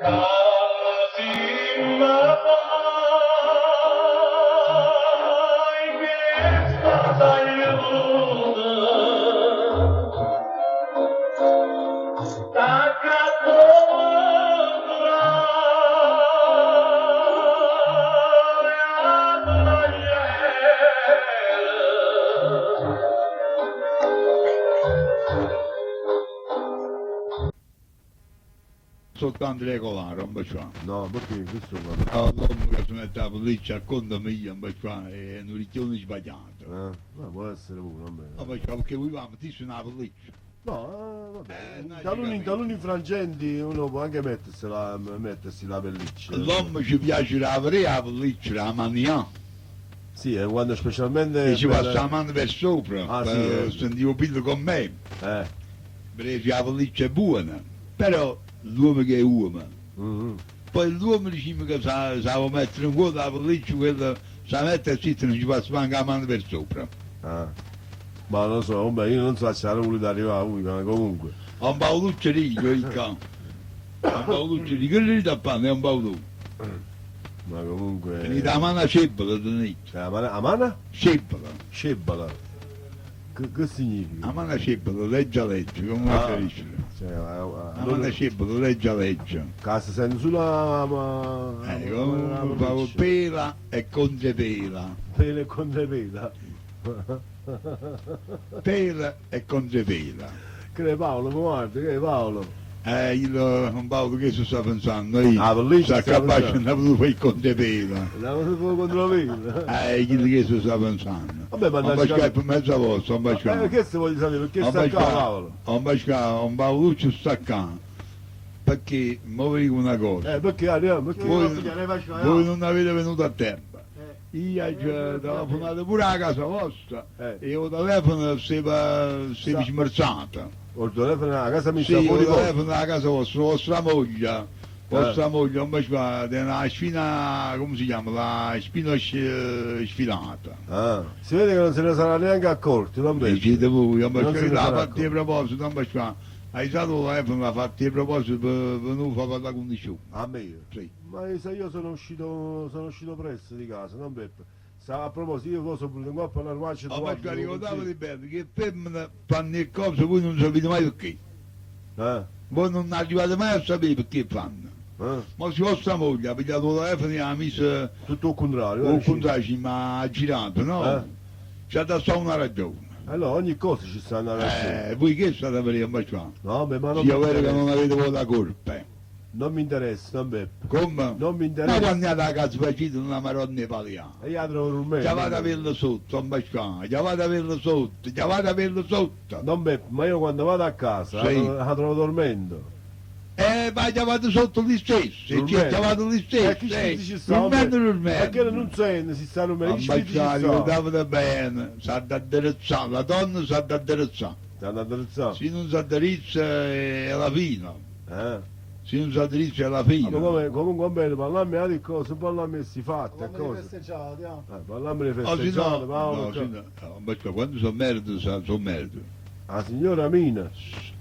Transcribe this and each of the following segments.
Ca si me fai chesta sagliuta, t'accatto 'a tagliera. Soltanto regolare, un bacione. No, perché questo qua. Ah, l'uomo che si mette la pelliccia a conto mio, un bacione, è un ricchione sbagliato. Eh? No, può essere pure, vabbè. Un bacione, perché voi va, mettete una pelliccia. No, vabbè. No, In ci taluni frangenti uno può anche mettersi la pelliccia. L'uomo ci piace la la pelliccia, la mania. Sì, quando specialmente... E ci passa la mano per sopra, Ah, per sì, eh. sentivo pillo con me. Eh. Perché la pelliccia è buona, però l'uomo che è uomo. Mhm. Poi l'uomo diciamo che sa, sa mettere in cuore la pelliccia, quella sa mettere zitto, non ci passa manco la mano per sopra. Ah. Ma non lo so, vabbè, io non so se sarà voluto arrivare a lui, ma comunque. Un Paoluccio rigo, il cane. Un Paoluccio rigo, che da pane, è un Paoluccio. Ma comunque. Tenete la mano a cebola, tenete. La mano, la mano? Cebola. Cebola. Che significa? La mano a cebola, leggia legge, come Ah. la dice. Cioè, La mano a cebola, leggia legge. Casa sente sulla ma, Ecco, proprio pela e contrepela. Pela e contrepela. Pela e contrepela. Che è Paolo, guarda, che è Paolo? Io non Paolo che si sta pensando, io. Ah, pelliccia Sta sta capace pensando. non potuto fare il contrepela. La contrepela. Quello che si sta pensando. Vabbè, ma Un andate baciare per mezza volta, un baciare. Che se voglio sapere, perché sta qua Paolo? Un baciare, un Paoluccio sta qua. Perché, mo vi dico una cosa. Perché arriviamo, perché Voi non avete venuto a tempo. Io ho telefonato pure a casa vostra e il telefono si è smerzato. Ho il telefono a casa mi Sì, sta il fuori posto. telefono a casa vostra, vostra moglie, vostra moglie, un baciare, una spina, come si chiama? La spina sfilata. Ah, si vede che non se ne sarà neanche accorto, non vedo. Dicete voi, un Non se baciare, ne l'ha sarà fatto a proposito, un baciare. Hai usato il telefono, l'ha fatto a proposito per non far parlare con nessuno. A me? Sì. Ma io, se io sono uscito presto di casa, non Beppe. Sa, a proposito, io poi sono venuto qua a parlare qua, c'è Oh, ma ricordavo di bene che femmine fanno le cose, voi non sapete mai perché. Eh? Voi non arrivate mai a sapere perché fanno. Eh? Ma se vostra moglie ha pigliato il telefono e ha messo Tutto il contrario. il contrario, ma ha girato, no? Eh? C'è da solo una ragione. Allora, ogni cosa ci sta una ragione. Voi che state a vedere qua? No, beh, ma non Sì, mi è vero che interessa. non avete avuto la colpa. Non mi interessa, non Beppe. Come? Non mi Ma interessa. quando andate a casa facete una maronna italiana. E io la trovo un Già vado ad averlo sotto, un baciano, già vado ad averlo sotto, già vado ad averlo sotto. Non Beppe, ma io quando vado a casa Sì. la trovo dormendo. Ma già vado sotto lì stesso, Dormendo. già vado lì stesso. Eh, chi ci ci sta? Dormendo, vabbè. dormendo. Perché non sente, si sta dormendo. Un Chi ci ci baciano, sta? ricordavate bene, sa da addrezzare, la donna sa da addrezzare. Sta da addrezzare. Se non si addrizza è la fine. Eh. Se non si addrizza è la fine. Ma come, comunque va bene, parlammi di cose, parlammi si fatta, Parlammi di cosa. festeggiati, ah. Parlammi di Oh, sì, festeggiate, no, Paolo. no, sì, no. No, ma quando sono merda, sono merda. La signora Mina.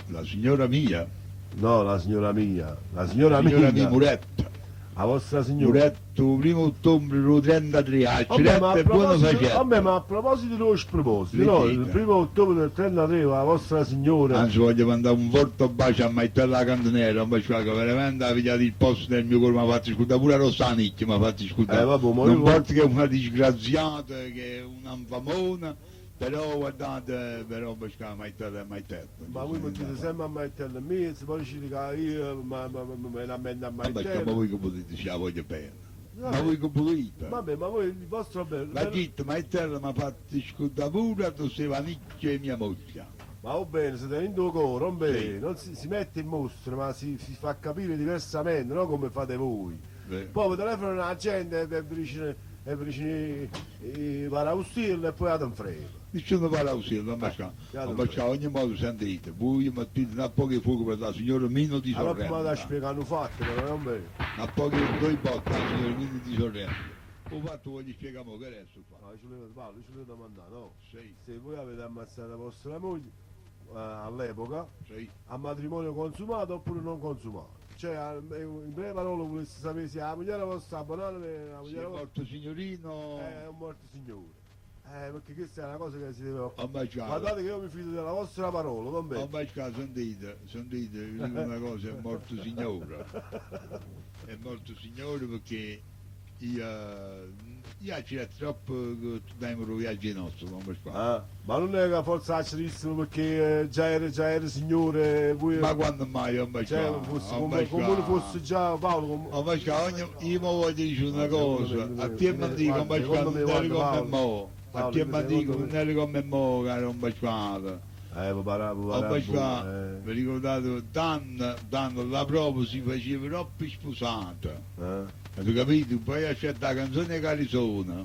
La signora mia. No, la signora mia. La signora, La signora Mina. mia Muretta. La vostra signora. Muretto, primo ottobre del 33, a Vabbè, ma a Ciretta è buono proposito, facendo. vabbè, ma a proposito dello sproposito, no, il Dite. primo ottobre del 33 la vostra signora. Anzi, voglio mandare un forte bacio a Maitella Cantonera, un bacio che veramente ha pigliato il posto nel mio cuore, mi ha fatto scudare pure a Rosanicchio, mi ha fatto scudare. Vabbè, ma non io- porto che è una disgraziata, che è una infamona, però guardate, però bacio Maitella e Maitella. Ma voi mettete sempre a Maitella mia, se poi dite che io ma, ma, ma, me la mendo a Vabbè, Maitella. ma voi che potete dire, la voglio bene. Ma Vabbè. voi che volete? Vabbè, ma voi il vostro bello. La ditta Maitella mi ha fatto scudare pure a Tossevanicchio e mia moglie. Ma va bene, se tenete il cuore, va bene, non si mette in mostra, ma si fa capire diversamente, non come fate voi. Sì. Poi per telefono la gente e vicino e vicino i paraustillo e poi ad un frega. Nessuno parla così, non bacia. Non bacia, ogni modo sentite, voi mettete una poca fuoco per la signora Mino di Allora prima da Sorrento. spiegare un fatto, però non bene. Una poca due botte la signora Mino di Sorrento. Ho fatto voglio spiegare mo che adesso qua. No, ci volevo, Paolo, ci volevo domandare, no? Sì. Se voi avete ammazzato la vostra moglie all'epoca, Sì. a matrimonio consumato oppure non consumato? Cioè, in breve parole vulesse sapè si 'a mugliera vosta, 'a bonanema 'e 'a Si è mugliera vosta. morto signorino. È un morto signore. Perché questa è una cosa che si deve. Oh, ma Guardate che io mi fido della vostra parola, va bene? Oh, ma sentite, sentite, vi dico una cosa, è morto signore. È morto signore perché io c'era troppo tempo di viaggio nostro, non per qua. Ah, ma non è che forse acidissimo perché già era signore e voi. Ma quando mai, oh, ma Cioè, qua, fosse, oh, come, ma come qua. fosse già Paolo. Come. Oh, ma qua, io mi voglio dire una cosa, a te mi dico, ma qua secondo non me, eri guarda, come Paolo, mo, a Paolo, te mi dico, secondo non me. eri come mo, caro Pasquale. Parà, Oh, parà, Pasquale, vi ricordate, Dan, la prova si faceva troppo sposata. Avete capito? Poi ha scelto la canzone Carisona.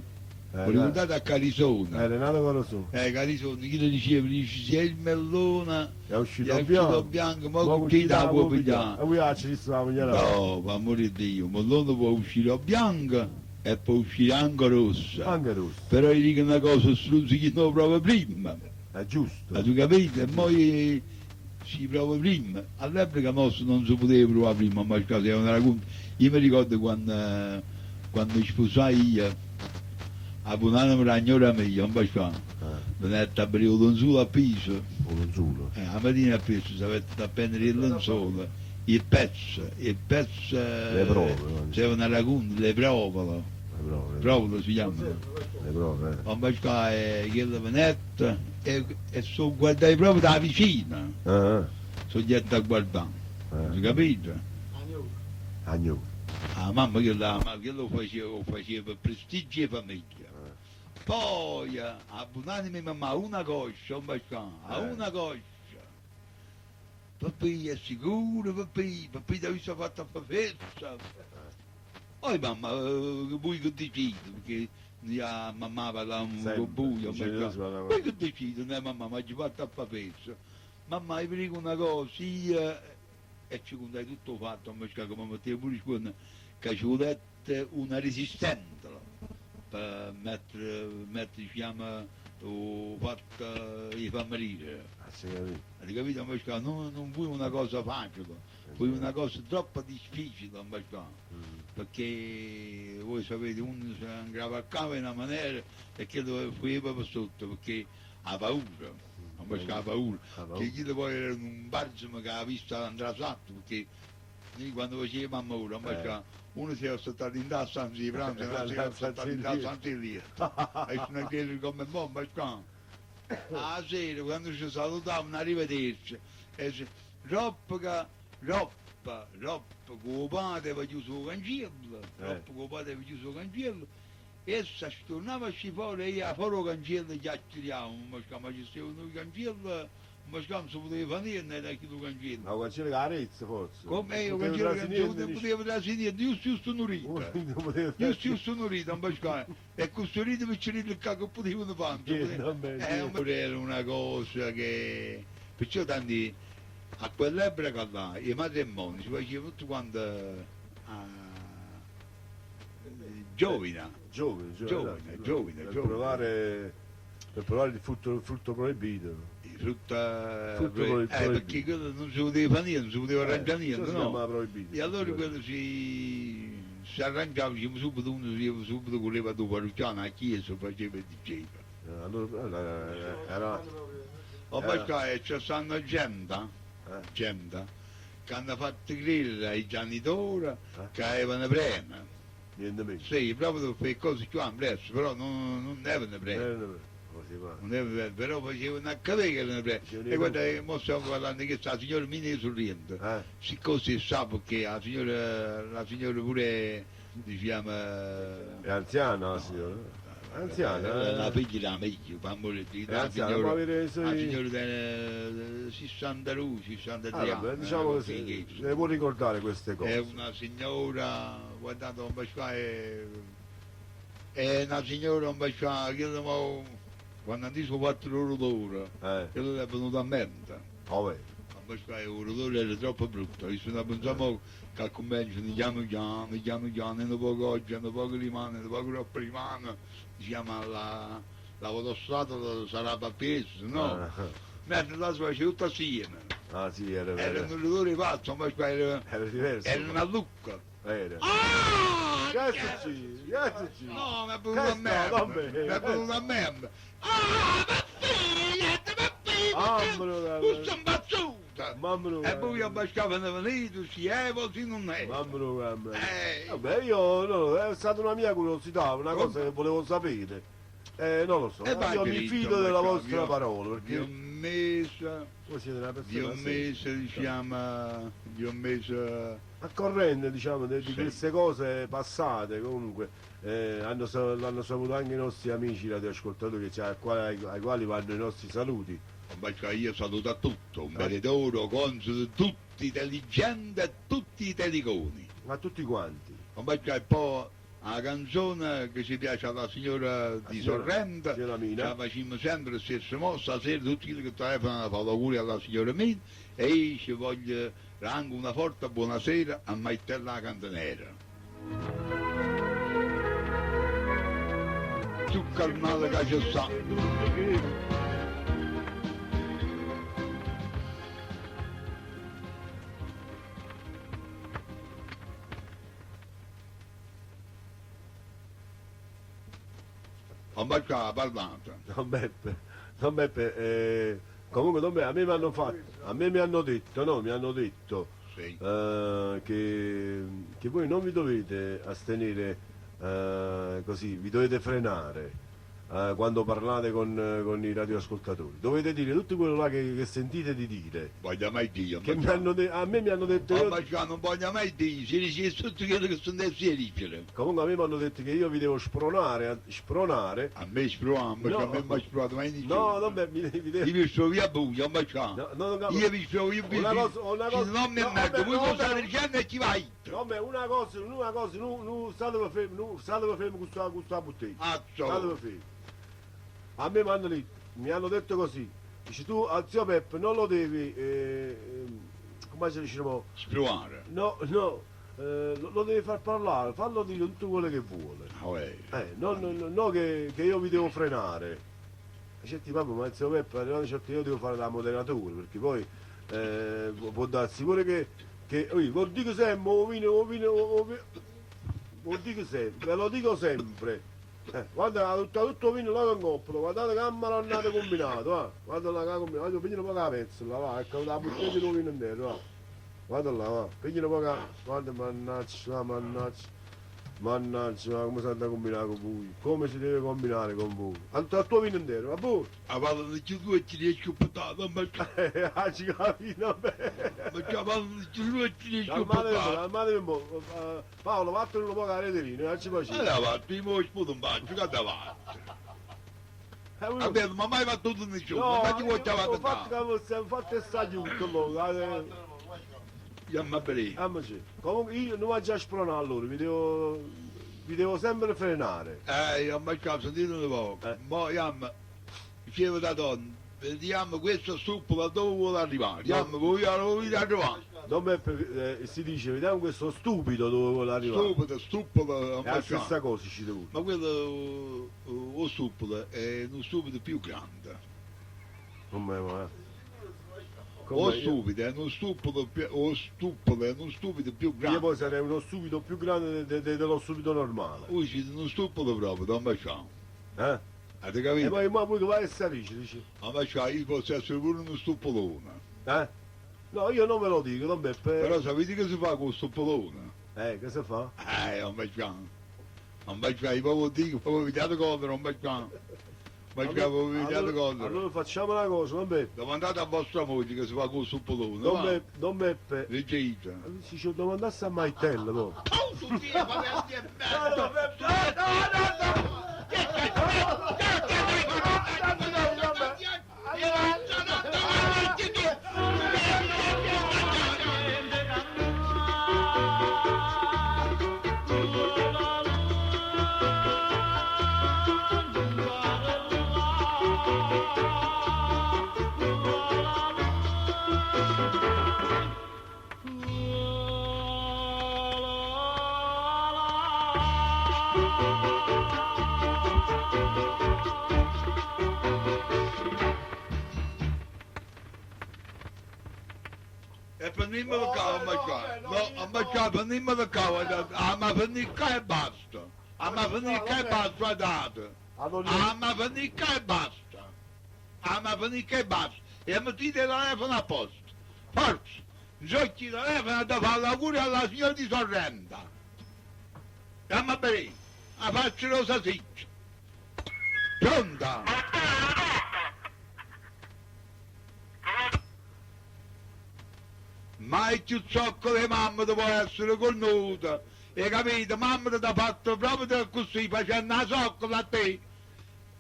Vi ricordate a Carisona? Renato Carosone. Carisona, chi lo diceva? Dice, se è il mellone È uscito è uscito bianco. bianco, ma Ma con chi la può pigliare? E voi acidissimo la mugliera. No, per amore di Dio, il mellone può uscire bianco e può uscire anche rossa. Anche rosso. Però io dico una cosa, struzzi chi non prova prima. È giusto. Ma tu capite? E poi si prova prima. All'epoca nostra non si poteva provare prima, ma scusa, è una racconto. Io mi ricordo quando sposai io, a Bonanno Ragnora mia, un pasquale, venette a bere un lenzuolo a Pisa. Un lenzuolo. La mattina a Pisa si aveva da prendere il lenzuolo, il pezzo. Le prove, no? C'era una racconto, le prove, Le prove. prove si chiamano. Le prove, eh. Un pasquale che la venette e so guardai proprio da vicino, sono gli a guardare, hai capito? Agno. La mamma che lo faceva per prestigio e famiglia. Poi a buonanima mamma una coscia, un pasquale, a una coscia. Papì è sicuro, papì, papì ti ha visto fatto a festa. Poi mamma, voi che decide, perché la mamma parlava Sempre, con buio, i genitori si parlavano. voi che decide, no, mamma, ma ci fatto a fare festa. Mamma, io vi dico una cosa, io, e ci contai tutto fatto, ma come mettevo pure scuola, che ci volette una resistenza per mettere, si chiama, o fatto di far morire. Ah, sì, capito. Hai capito? Ma non fu una cosa facile, fu una cosa troppo difficile, ma perché voi sapete, uno si ingravaccava in una maniera e che doveva fuggire per sotto, perché ha paura, non ha paura. Ha paura. Che chi poi era un balsamo che aveva visto all'andrasatto, perché noi quando facevamo ora, uno si era saltato in testa stanza di pranzo, e l'altro si era saltato in testa stanza di letto. E sono quelli come bomba, qua. La sera quando ci salutavano, arrivederci, e si, roppa, roppa, roppa, con il padre aveva chiuso il cancello, roppa con il padre aveva chiuso il cancello, e si tornava a fuori e io fuori il cancello chiacchieriamo, ma ci stavano il cancello, ma non si poteva fare niente, era chiuso il cancello. Ma cancello con la rezza forse. Come io Poteva cancello trasire cancello, niente, non poteva trasire niente, giusto giusto un rito. Non poteva Giusto giusto un rito, un pasquale. E questo rito per il che potevano fare. Niente, vabbè, niente. Era una cosa che. Perciò tanti a quell'epoca là, i matrimoni si facevano tutto quanto giovine. Giovane, giovane, Giovane, esatto. giovane, per giovane. Provare il frutto proibito. Il frutto, Frutto proibito. Perché quello non si poteva fare niente, non si poteva arrangiare niente, si no? chiama proibito. E allora quello si arrangiava, diciamo, subito uno si subito correva dopo parrocchiano a chiesa, faceva e diceva. Allora era. Ma poi c'è stanno gente, gente che hanno fatto credere ai genitori che avevano prima. Niente meno. Sì, proprio per cose più presto, però non avevano prima. Così va. Non avevano, però facevano a capire che erano prima. Facevano E i guarda, che mo stiamo parlando che sta la signora mi ne sorriente. Siccome si sa perché la signora pure, diciamo. È anziana la signora? È anziana, La eh? figlia la meglio, per amore di È la anziana, signora, può avere i suoi. La signora tiene 62, 63 Ah, vabbè, anni. diciamo che così se, le può ricordare queste cose. È una signora, guardate, un pasquale, è una signora, un pasquale, che mo, quando hanno visto 4 ore d'ora, quello è venuto a mente. Oh, beh. Ma pasquale, il odore era troppo brutto, io sono pensato che cominciano, chiamo chiamo, chiamo chiamo, e poco oggi, e poco rimane, e poco troppo rimane, diciamo la autostrada sarà per peso, no? Ah. Mentre là si faceva tutto assieme. Ah sì, era, Era era, un odore pazzo, ma era, era diverso. era una lucca. Era. Ah! Che succede? Che succede? No, mi è venuto a Che sta, me. vabbè. Mi è venuto a me. Ah, ma figlia, ma figlia! Ah, bro, Questo è imbazzuta! Mamma mia. E poi a Bascavano venito, si è, si non è. Mamma mia. Eh. Vabbè, io no, è stata una mia curiosità, una cosa che volevo sapere. Non lo so, E vai io mi diritto, fido della Pasquale, vostra parola Vi ho perché messo, voi siete una vi ho persona seria. messo, diciamo, vi ho messo... A corrente, diciamo, di Sì. queste cose passate comunque, l'hanno saputo anche i nostri amici radioascoltatori che, ai, ai quali vanno i nostri saluti. Perché io saluto a tutto, un Beredoro, console, tutti i teligenti e tutti i teliconi. Ma tutti quanti. Perché e poi la canzone che ci piace alla signora di Sorrento, signora Mina. ce la facciamo sempre lo stesso modo, stasera tutti quelli che telefonano fanno auguri alla signora Mina e io ci voglio dare anche una forte buonasera a Maitella Cantanera. Più carnale che ci sta. Ho baciato la parlata. Don Beppe, Don Beppe, comunque Don Beppe, a me mi hanno fatto, a me mi hanno detto, no, mi hanno detto Sì. che voi non vi dovete astenere così, vi dovete frenare quando parlate con i radioascoltatori. Dovete dire tutto quello là che sentite di dire. Voglio mai dire. Che mi hanno a me mi hanno detto Ho io- baciato, non voglio mai dire, si dice tutto quello che sono adesso dicere. comunque a me mi hanno detto che io vi devo spronare, spronare. A me sproviamo, perché No. a me mi ha sprovato mai nessuno. No, vabbè, mi devo Io mi sprovo via buio, ho baciato. No, no, no, Io mi sprovo, io mi Una cosa, una cosa, Se non mi no, metto, vabbè, voi no, cosa vabbè. state dicendo e ci vai. No, beh, una cosa, nu, state fermi, nu, state fermi con questa bottiglia. Azzo. State fermi. A me mi hanno detto, mi hanno detto così, dici tu al zio Peppe non lo devi, come si dice mo? Sprovare. No, no, lo devi far parlare, fallo dire tutto quello che vuole. Ah, uè. No, no, no, no che io vi devo frenare. Certi, papà, ma il zio Peppe, arrivato certo io devo fare la moderatore, perché poi può darsi pure che oi, lo dico sempre, o vino, o vino, o vino, lo dico sempre, ve lo dico sempre. Guarda, tutto vino là con coppolo, guardate che maronnate combinato, va. Guarda là che ha combinato, pigliano poca la pezzola, va, ecco, la bottiglia di vino intero, va. Guarda là, va, pigliano poca, guarda, mannaggia, mannaggia. Mannaggia, ma come si è da combinare con voi? Come si deve combinare con voi? Al tuo vino intero, va buono? A parlano di due ci riesco a portare, ma Ah, ci capito, bene. ma ci parlano di due ci riesco a Calmatevi un po', portare. calmatevi un po'. Paolo, vattene un po' la reterina, non ci facciamo. Allora, va, prima sputo un bacio, che davanti. Voi- Vabbè, ma mai fatto nessuno, No, ma ti vuoi ho chiamare fatto che ho fatto il saluto, allora. Andiamo a bere. Amici, comunque io non vado a spronare allora, vi devo sempre frenare. Io mi ho sentito un po'. Ma andiamo, dicevo da donna, vediamo questo suppo da dove vuole arrivare. Andiamo, vogliamo arrivare. Don Beppe, si dice, vediamo questo stupido dove vuole arrivare. Stupido, stupido, È la stessa cosa ci devo. Ma quello, o stupido, è uno stupido più grande. Come va? O Come io, stupido, è uno stupido più, o stupido, è uno stupido più io grande. poi sarei uno stupido più grande dello stupido normale. Voi siete uno stupido proprio, non facciamo. Eh? Avete E capito? poi ma voi che vai a salire, dici? Ma facciamo, io posso essere pure uno stupidone. Eh? No, io non ve lo dico, Don Beppe. Però sapete che si fa con lo stupidone? Che si fa? Non facciamo. Non facciamo, io proprio dico, proprio vi date cosa, non facciamo. Ma voi vi date cosa. Allora facciamo una cosa, Don Beppe. Domandate a vostra moglie che si fa con il suppolone. Don Beppe, Don Beppe. Leggete. Se ci domandasse a Maitella, poi. Oh, tutti, vabbè, No, no, Beppe, no, no, no! Fernimmolo ccà, No, amma ccà. no, No, no, amma ccà, fernimmolo ccà, guardate. Amma fernì ccà e basta. Amma fernì ccà e basta, guardate. Amma fernì ccà e basta. Amma fernì ccà e basta. E mettite il telefono a posto. Forza, nzocchi il telefono da fare l'augurio alla signora di Sorrento. Andiamo a bere, a faccia rosa siccia. Pronta? Mai più zoccolo di mamma ti può essere cornuta. Hai capito? Mamma ti ha fatto proprio così, facendo la zoccola a te.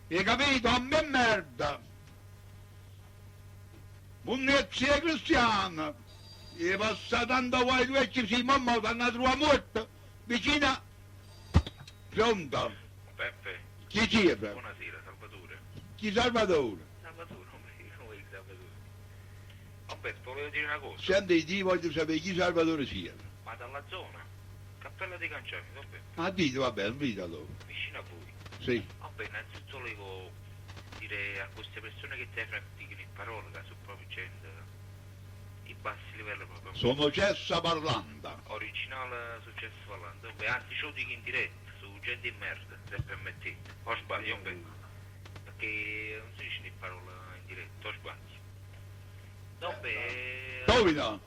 Hai capito? A me merda. Buonezia cristiana. E passa tanto guai tu e ci si mamma, t'hanno trovato morto. Vicina. Pronto? Peppe, Chi siete? buonasera, Salvatore. Chi Salvatore? Salvatore, come il Salvatore? Oh, Peppe, volevo dire una cosa. Senti, ti voglio sapere chi Salvatore sia. Ma dalla zona, Cappella dei Canciani, Don Peppe, Ah, dite, va bene, dite allora. vicino a voi. Sì. Vabbè, innanzitutto volevo dire a queste persone che te dicono in parole, che sono proprio gente di bassi livelli proprio. Sono Cessa Parlanda. Originale successo parlando. Vabbè, anzi, ce lo dico in diretta, su gente di merda, se permettete. O sbaglio, Don Peppe? Perché non si dice in parola in diretta, o sbaglio. Vabbè, Dovino,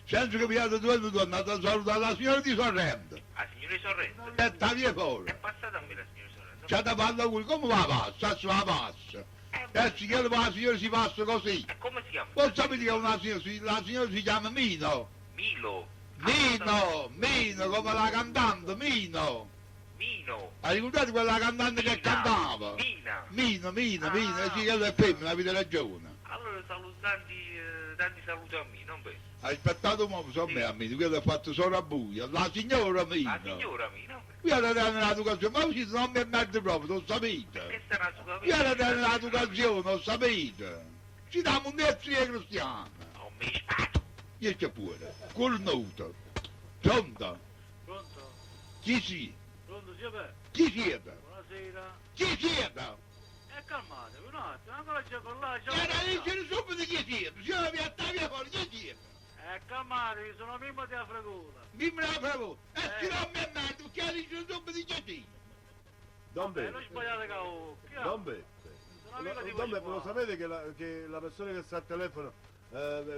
senza che vi due due andate a salutare la signora di Sorrento. la signora Sorrento. E sta via fuori. È passata a me la signora Sorrento. C'è da parlare lui, come va passa? Se va passa. E si chiede la signora si passa così. E come si chiama? Voi sapete che una signora, la signora si chiama Mino. Milo. Mino, Mino, come la cantante, Mino. Mino. Ha ricordate quella cantante che Mina. cantava? Mina. Mino, Mino, Mino, Ah. e si chiede è femmina, avete ragione. Allora saluto tanti, tanti saluti a me, non penso. Aspettate un po', so Sì. me a Mino, quello ha fatto solo a buio. La signora Mino. La signora Mino. Io ero nell'educazione, ma voi non mi merda proprio, lo sapete. Che sarà sua Io ero nell'educazione, lo sapete. Ci diamo un destro cristiano. Oh, mi sparo. Io c'è pure, cornuto. Pronto? Pronto? Chi si? Pronto, zio Peppe? Chi siete? Buonasera. Chi siete? E calmatevi un attimo, ancora c'è con là, c'è Era dicere subito chi siete. Signora via, via fuori, chi siete? E calmatevi, sono Mimmo di Afregola. Mi me la favore. E si non mi merda, perché dice subito chi siete. Don Eh, non Beppe, sbagliate cavolo. Don Beppe. Sono amico di Don Beppe, lo voi qua. sapete che la persona che sta al telefono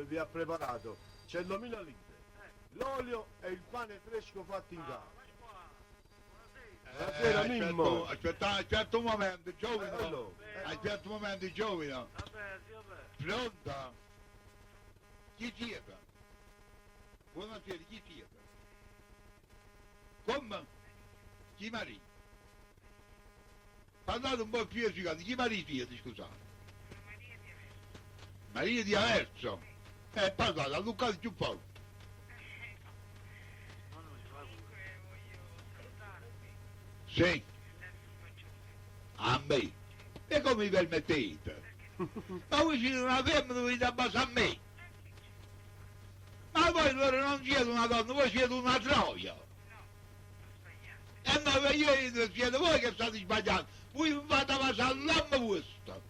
vi ha preparato 100.000 litri, l'olio e il pane fresco fatto in Ah, casa. Pasquale. Buonasera. Buonasera, Mimmo. Aspetta, aspetta un momento, giovine. Allora, Aspetta un momento, giovine. Va bene, zio Peppe. Pronto? Chi siete? Buonasera, chi siete? Come? Chi Maria? Parlate un po' più esigato, chi Maria siete, scusate? Maria di Averso. Parlate, alluccate più forte. No, non si fa pure. Sì. A me. E come vi permettete? Ma voi siete una femmina, dovete abbassare a me. Ma voi allora non siete una donna, voi siete una troia. E no, io siete voi che state sbagliando. Voi vi fate passare l'uomo vostro.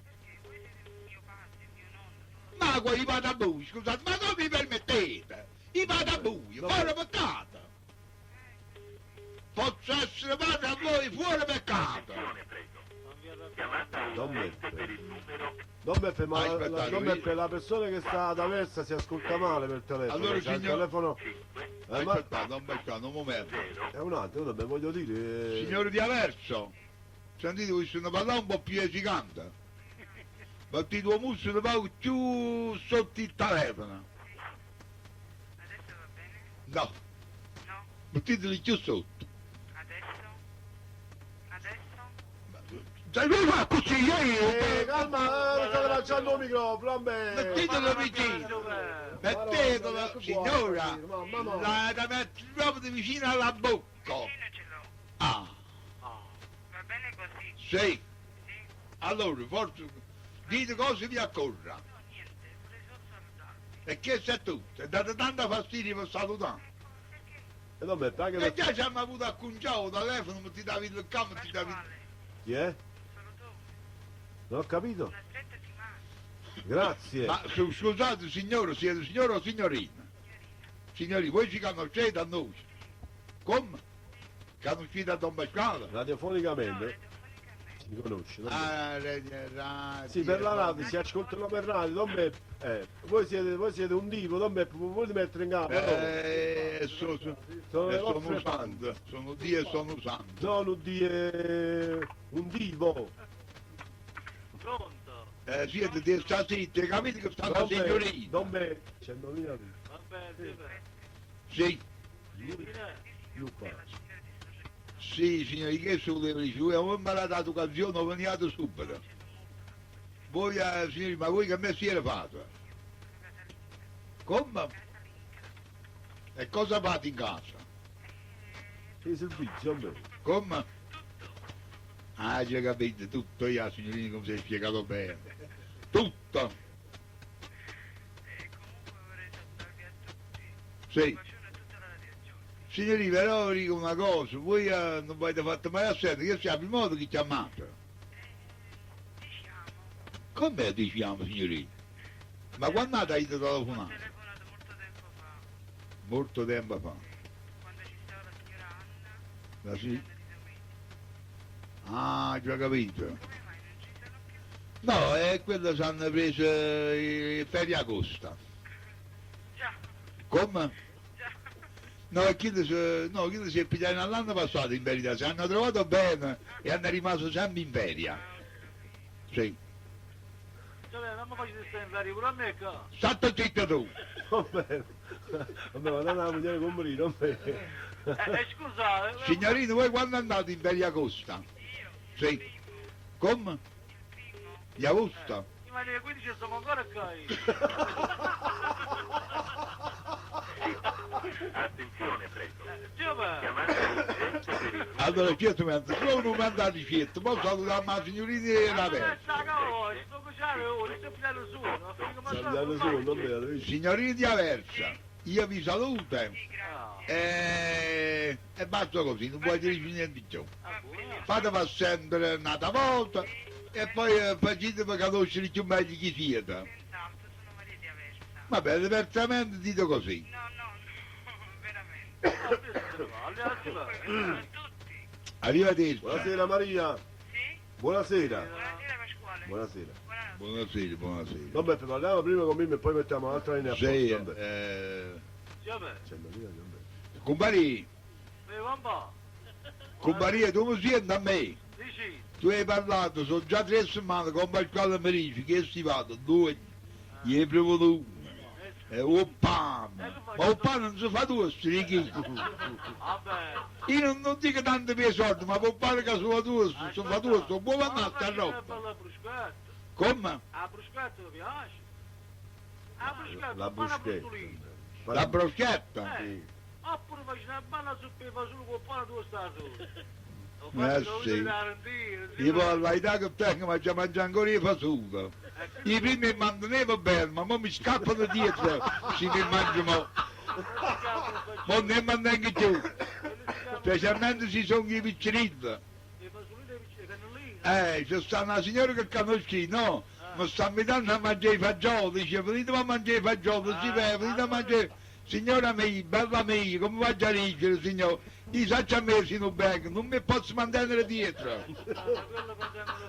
Ma qua i fate a voi, scusate, ma come vi permettete? I fate a voi, fuori peccato. Posso essere padre a voi, fuori peccato. Non vi arrabbiate. Don Beppe. Don Beppe, ma Aspettate, Don io- Beppe, la persona che sta ad Aversa si ascolta male per telefono. Allora, C'ha il signor- telefono. Ma Aspettate, non aspettate, un momento. è un attimo, vabbè, voglio dire. Signore di Averso, sentite, voi sono parlato un po' più esicante. Ma ti tuo musso ti va più sotto il telefono. Adesso va bene? No, No? metteteli più sotto. Adesso? Adesso? Dai, lui fa così, io... Calma, state lanciando il microfono, vabbè. Mettetelo vicino. Zio Peppe. Mettetelo, signora, Mamma, la da mettere proprio vicino alla bocca. Vicino ce l'ho. Ah, Ah, Va bene così? sì. Sì? Allora, forse dite cosa vi accorra. No, niente, volevo solo salutarvi. E che è tutto? È dato tanto fastidio per salutare. Ecco, perché? Don Beppe, anche E per... già ci hanno avuto a conciare il telefono, ma ti davi il campo, ti davi... Pasquale, Chi è? salutone, Non ho capito. una stretta di mano, Grazie. Ma scusate signore, siete signore o signorina? signorina. Signori, voi ci conoscete a noi? Come? Conoscete a Don Pasquale? Radiofonicamente si conosce. Don Beppe. Ah, radio, Sì, per la radio, si ascoltano per radio, Don Beppe. Voi siete un divo, Don Beppe, voi volete mettere in campo? Sono le Sono vostre fan. santo, sono Dio e sono santo. No, un dio, un divo. Pronto? Siete di sta zitti, capite che sta la Don Beppe, signorina? Don Beppe, c'è il nome di Vabbè, sì, beh. Sì, Lupa. sì, signori, che se volevo dire? Voi avete imparato l'educazione, veniate subito. Voi, signori, ma voi che mestiere fate? Come? E cosa fate in casa? Che servizio, Don Beppe? Come? Ah, già capito, tutto io, signorina, come si è spiegato bene. Tutto! E comunque vorrei salutarvi a tutti. Sì. Un bacione a tutta la radio Giorgi. Signori, però vi dico una cosa, voi non avete fatto mai a sentire, che siamo il modo che chiamate. Diciamo, Come diciamo, signorina? Ma quando avete ho telefonato? telefonato molto tempo fa, Molto tempo fa. quando ci stava la signora Anna La e si- Anna di Domenica. Ah, già capito. Come mai non ci sono più? No, è quello ci hanno preso ferie agosto. Già, Come? già. No, no, chi si è pigliato l'anno passato in verità, si hanno trovato bene e hanno rimasto sempre in ferie. Ah, ho capito. Sì. Cioè, non mi facete stare in ferie pure a me qua. State zitto tu. Don Beppe, vabbè, ma non la moglie con Marino, Don Beppe. Scusate. Signorino, voi quando andate in ferie agosto? Io? Sì. Il primo, Come? il primo. Di agosto? Ma alle 15 siamo ancora qua io. Attenzione, prego. Zio Beppe. Chiamate in diretta per il Allora, certo, mi solo non mandate certo, poi salutiamo la signorina e la Ma versa. sta cavolo, sto cucinando, oh, sto pigliando su, non figo ma Salutando su, Don Beppe, lo dici? Signorina di Aversa, io vi saluto Sì, grazie. e basta così, non vuoi dire niente di più. Ah, buono. Fatemi sempre un'altra volta e poi facetemi conoscere più meglio chi siete. Senz'altro, sono Maria di Aversa. Va bene, diversamente dite così. No, no, no, veramente. Ah, questo va, allora, zio Comunque, Beppe. vi saluto a tutti. Arrivederci. Buonasera Maria, Sì? buonasera. Buonasera Pasquale. Buonasera. Buonanotte. Buonasera, buonasera. Don Beppe, parliamo prima con Mimmo e poi mettiamo l'altra linea a Sì, posto, Don Beppe. Zio Beppe, C'è il nome di Don Beppe. compari, mi va un po'. compari, tu mi senti a me? Dici, Tu hai parlato, sono già 3 settimane con Pasquale mi dice che si vado, due, gli hai prevuto uno. E o pane, ma o pane non si fa due, strichi. vabbè. Io non dico tanto per i soldi, ma può fare che sono due, sono fa due, sono buona Ma sta roba. La bruschetta. Come? La bruschetta ti piace? La bruschetta, La buona bruschetta. brustolina. La bruschetta? Sì. Oppure faccio una bella zuppa di fagioli con pane due sta solo. Ho Eh, fatto sì. garantire. Io poi all'età che tengo, ma già mangio ancora i fagioli. I primi mi mantenevo bene, ma ora mi scappano dietro se mi mangio mo. Mo ne mantengo più, specialmente se sono i piccinini. I fagioli dei piccini, cannellini. C'è sta una signora che conosci, no? Mi sta invitando a mangiare i fagioli, dice venite a mangiare i fagioli, si vede, venite a mangiare. Signora mia, bella mia, come va a dire, signore? Io saccio a me se non vengo, non mi posso mantenere dietro.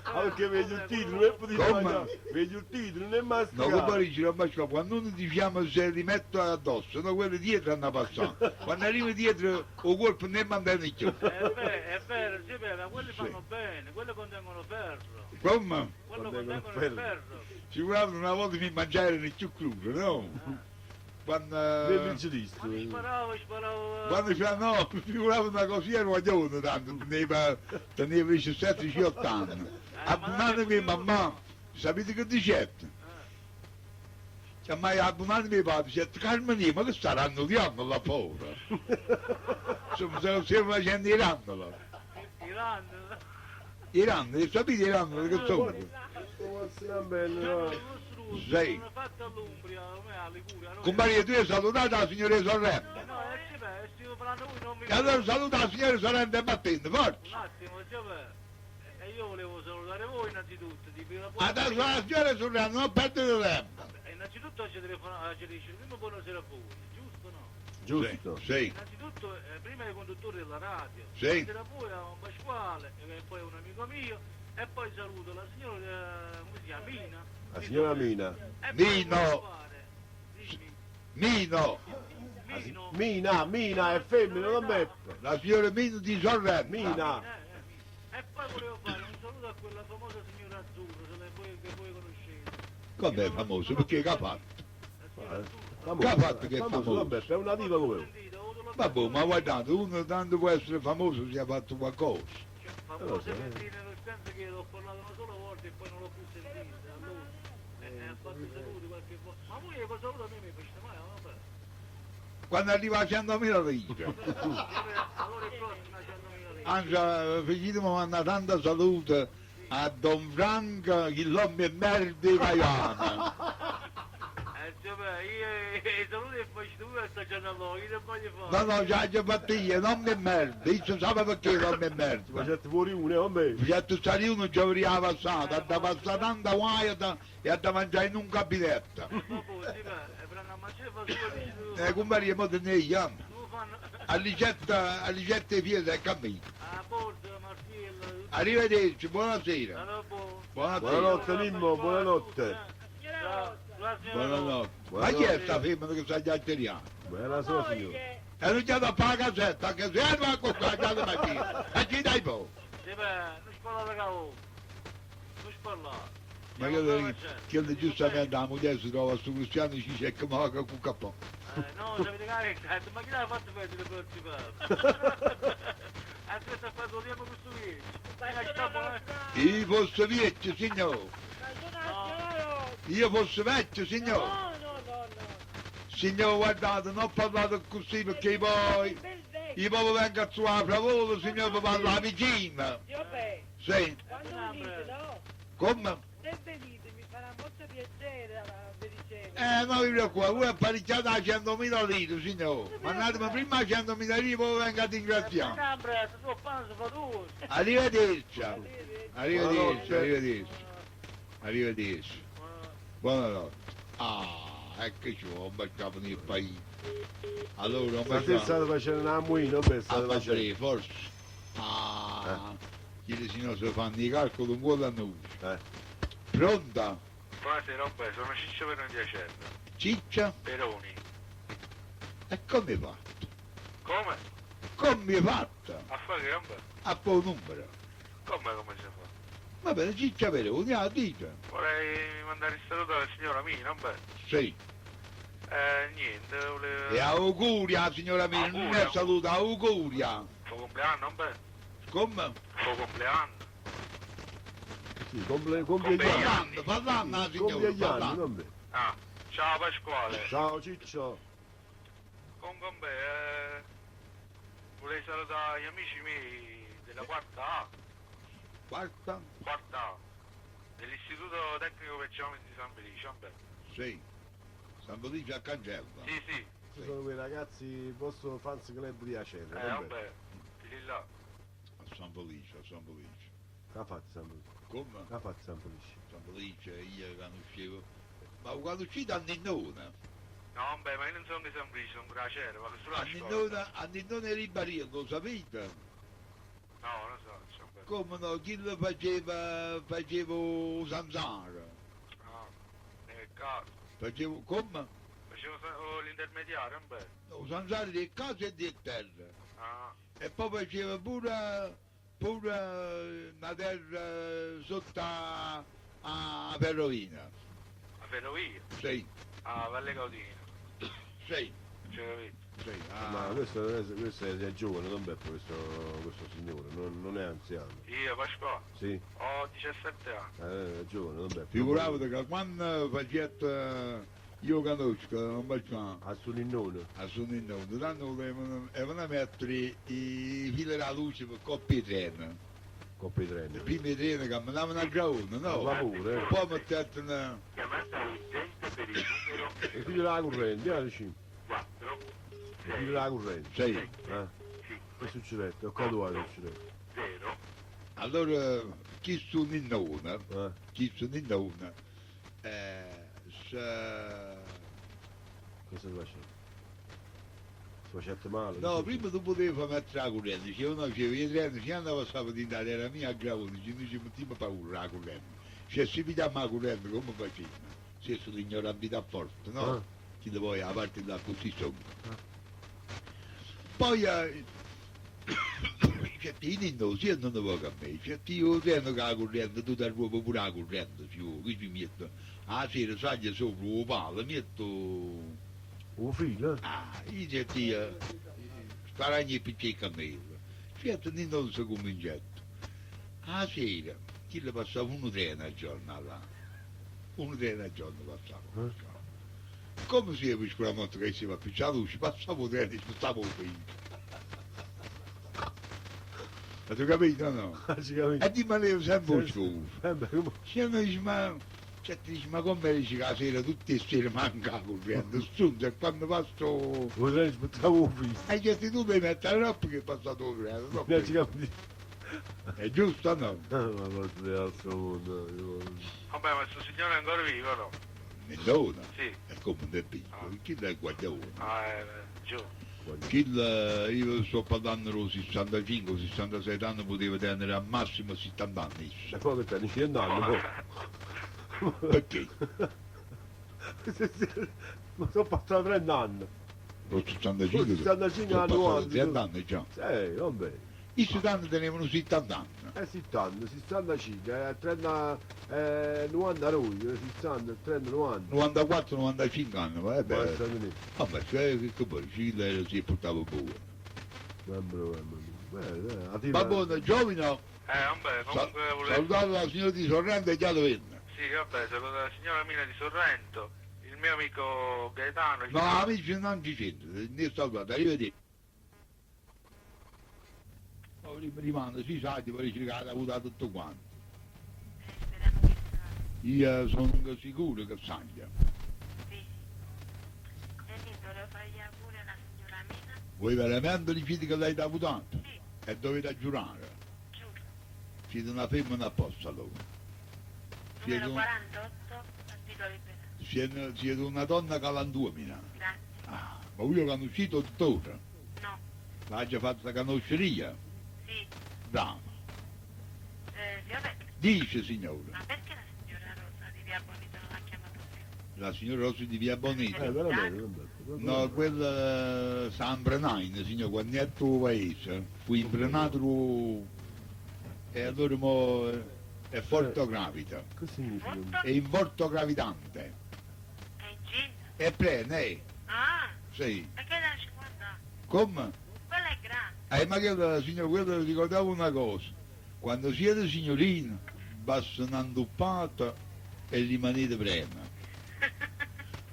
Ah, perché vedi il titolo, non è potete Come? mangiare. Vedi il titolo, non è No, masticato. come dici, non ma quando uno diciamo se li metto addosso, no, quelli dietro hanno passato. Quando arrivi dietro, il colpo non mantiene più. È vero, sì, beh, ma quelli fanno bene, quelli contengono ferro. Come? Quello Contengono contengono il ferro. ferro. Sicuramente una volta mi mangiarono più crudo, no? Quando... Nel rigidista. Quando sparavo, sparavo... Quando c'era, no, figuravo una così ero guaglione tanto, teneva 17-18 anni. Abbonatemi mamma, sapete che diceva? Chiamai abbonatemi mio padre, diceva, Carmine, ma che staranno odiando la povera? Insomma, se lo stiamo facendo Iran. Iran. Iran, sapete Iran che sono? Bello, Sì. Sono fatta all'Umbria, come a Liguria. No? Compagnia, tu hai salutato la signora Sorrento. No, sì, beh, stiamo parlando voi, non mi... E allora saluta la signora Sorrento e battendo, forza. Un attimo, zio Beh. E io volevo salutare voi innanzitutto. Di prima buona- Adesso la signora Sorrento, non perdete tempo. Innanzitutto ci telefona, ci dice prima buonasera a voi, giusto o no? Giusto. Sì, Innanzitutto prima ai conduttori della radio, Sì. buonasera a voi, a un Pasquale, e poi a un amico mio, e poi saluto la signora, come si chiama, Mina? La signora Mina. E poi Nino. volevo fare- Dimmi. Mino, Mino. Mina, Mina è femmina, non Beppe. la signora Mino di Sorrento. Mina. E poi volevo fare un saluto a quella famosa signora Azzurra, se le voi, che voi conoscete. Com'è famoso? Perché che ha fatto? La signora Azzurra. Famoso, Che ha fatto che è famoso, famoso? Don Beppe, è una diva come voi. Sentite, ho avuto Vabbè, ma guardate, uno tanto può essere famoso se ha fatto qualcosa. Cioè, famosa Eh, lo so, per eh. dire nel senso che l'ho parlato una sola volta e poi non l'ho più sentita. Allora, ha fatto i saluti qualche volta. Ma voi cosa saluto a me mi facete mai? Vabbè. Quando arriva a 100.000 lire. Allora il prossimo a 100.000 lire. Anzi, facciamo mandare tanta salute a Don Franco, che l'uomo è merda di Caiano. Insomma, io i saluti che faccio tu a sta giornata, io non voglio fare. No, no, già già fatto io, non mi merda, io sapevo perché non mi Ma merda. c'è fuori uno, vabbè. Certo stare uno ci aveva passato, ha da passare tanta guaia e ha da mangiare in un gabinetto. Vabbè, sì, beh, prendo a mangiare fa solo dici tu. Compare, mo te ne andiamo. Tu fanno Alle 7 piedi e cammino. a borsa, martello, tutto. Arrivederci, buonasera. Allora, boh. Buonasera. Buonanotte Mimmo, buonanotte. Ciao, la signora Buonanotte. Ma chi è sta femmina che sta chiacchierando? Buona sua signora. E non c'è da fare la casetta, che se arriva con qua, già la mattina. E ci dai poi. Sì, beh, non spallate cavolo. Non spallate. Ma io che giustamente la moglie si trova su Cristiano e ci dice che ma con cappò. No, sapete che ma chi l'ha fatto perdere per il papà? Aspetta, ha fatto tempo questo vecchio. Io fosse vecchio, signore. Io fosse vecchio, signore. No, no, no, no. Signore, guardate, non parlate così perché poi... Bel vecchio. Io proprio vengo a trovare la fravola, signore, per parlare alla vicina. Vabbè, Sì, quando venite, no? come? Se venite mi farà molto piacere vi dicevo. Non vi preoccupate, voi apparecchiate a 100.000 lire, signore. Mandatemi prima a 100.000 lire, poi vengo a ringraziare. Ambra, tu panzo fa tu. Arrivederci. Arrivederci. Arrivederci, Buonanotte. arrivederci. Arrivederci. Buonanotte. Ah, eccoci, ho baciato nel paese. Allora, ho Ma te baciato. state facendo una muina, vabbè, state A facendo. forse. Ah, chi signore si fanno i calcoli un po' da noi. Eh. Pronta? Buonasera, vabbè, sono Ciccio Peroni di Acerra. Ciccia? Peroni. E come va? Come? Come fatta? A fare che vabbè? A buon numero. Come si fa? Va bene, Ciccia Peroni, ah, dice. Vorrei mandare il saluto alla signora Mina, vabbè. Sì. Niente, volevo... E auguri alla signora Mina, non Auguri, è saluto, auguri. Suo compleanno, vabbè. Come? Suo compleanno. Sì, compie gli anni. Parlando, parlando alla signora, Compie gli anni, parlando. vabbè. Ah, ciao Pasquale. Ciao Ciccio. Comunque, vabbè, vorrei salutare gli amici miei della quarta A, Quarta? quarta A, dell'Istituto Tecnico per Geometri di San Felice, vabbè. Sì. San Felice a Cancella. Sì, sì, Ci sono quei ragazzi posto fans club di Acerra, vabbè. vabbè, di là. A San Felice, a San Felice. Che ha fatto San Felice? Come? Che ha fatto San Felice? San Felice, io conoscevo. Ma quando uscito a Ninnona, No, vabbè, ma io non sono di San Felice, sono di Acerra, vado sulla a scuola. Ninnona, a Ninnona Ribaria, lo sapete? No, non so, insomma. Come no, chi lo faceva, faceva Sanzaro. Ah, nel caso. Facevo, come? Facevo l'intermediario, vabbè. No, Sanzaro di casa e di terra. Ah, E poi faceva pure una terra sotto a ferrovia. a ferrovia, Sì, a Valle Caudina. sì, Cioè, capito? sì. Ma ah. questo è giovane, non Beppe, questo signore, non è anziano. Io, Pasquale, Sì, ho 17 anni. è giovane, non Beppe. Figuravo che quando faceva io conosco, non facciamo A su Ninnone. a Suninno, tanto volevano mettere i fili della luce per coppie di treno. Coppa i treni. I primi treni camminavano a graone, A no? vapore, eh. Poi mettevano Chiamata urgente per il numero Il figlio della corrente, dici. 4, Il figlio della corrente. Sì. Eh? Che succede? Ho caduto, succede. 0, Allora, chi su Ninnone, Eh? chi su Ninnone, se Che stai facendo? Facette male. No, prima tu potevi far mettere la corrente, diceva no, diceva, io treno, se andava a di era mia a Gravone, dice, noi ci mettiamo paura la corrente. Cioè se pigliamo la corrente come facciamo? Se sono ignorantità forte, no? Ah. Chi te vuoi a parte da così sopra. Poi cioè, ti non si non ne vuoi a me, cioè io treno che la corrente, tu ti ruopo pure la corrente, cioè, che ci metto? La sera salgo sopra il palo, metto... Un filo? eh? Ah, io ti sparagni e picci cammello. Certo, non si cominciato. A sera, chi le passava uno treno al giorno là. Uno treno al giorno passava. Eh? Come si è per quella notte che si va a picciare la luce, passava un treno e spostava un figlio. Avete capito o no? Praticamente. E rimaneva sempre un scuso. Eh beh, come... Cioè, mi dice, ma, cioè, ti dice, ma come dici che la sera, tutte le sere manca la corrente, assunto, e quando passo... Vorrei aspettare un figlio. E che tu devi mettere la roba che è passato il treno, no? Praticamente. È giusto o no? Ah, Ma guarda, dell'altro mondo. io- Vabbè, ma questo signore è ancora vivo, no? Nell'ora. Sì. È come un piccolo, chi l'è guardiamo? Ah, giù. Chi l'è- io sto parlando dello 65, 66 anni, poteva tenere al massimo 70 anni. E poi che te ne 100 anni, boh. Perché? Ma sono passati 30 anni. Lo 65, 65 sono anni, passati 90. 30 anni già. Sì, vabbè. I 70 tenevano 70 anni. 70, 65, 30, 99, 60, 30, 90. 94, 95 anni, vabbè. Basta venire. Vabbè, cioè, che che poi, chi l'era si portava pure. Mamma mia, mamma mia. Beh, la tipa- Va buono, giovino, Eh, vabbè, comunque volevo... salutate la signora di Sorrento e già venne. Sì, vabbè, saluto la signora Mina di Sorrento, il mio amico Gaetano... il No, amici non ci sento, ne salutate, arrivederci. Poi rimane, si sa, ti vorrei cercare di avuto tutto quanto. Speriamo che salga. Io sono sicuro che salga. Sì. E niente, volevo fare gli auguri alla signora Mina. Voi veramente dite che lei ha avuto? Sì. E dovete giurare. Giuro. Siete una femmina apposta allora. Siete, Numero un- 48, Partito Liberale. siete, siete una donna galantuomina. Grazie. Ah, ma io conoscito tuttora. No. L'ha già fatta conoscere io. Sì. Bravo. Vabbè, Dice signora. ma perché la signora Rosa di Via Bonito non l'ha chiamato più? La signora Rossi di Via Bonita. Veramente, vabbè. No, quella San Brenain, signor, quando è il tuo paese, fu imbrenato e allora mo è forte gravita, Che significa? è in volto gravitante, È incinta? è plena, eh, Ah, sì. perché da 50 anni? Come? Quella è grande. Ma che, signor, quello ricordavo una cosa, quando siete signorina, basta un'anduppata e rimanete prema.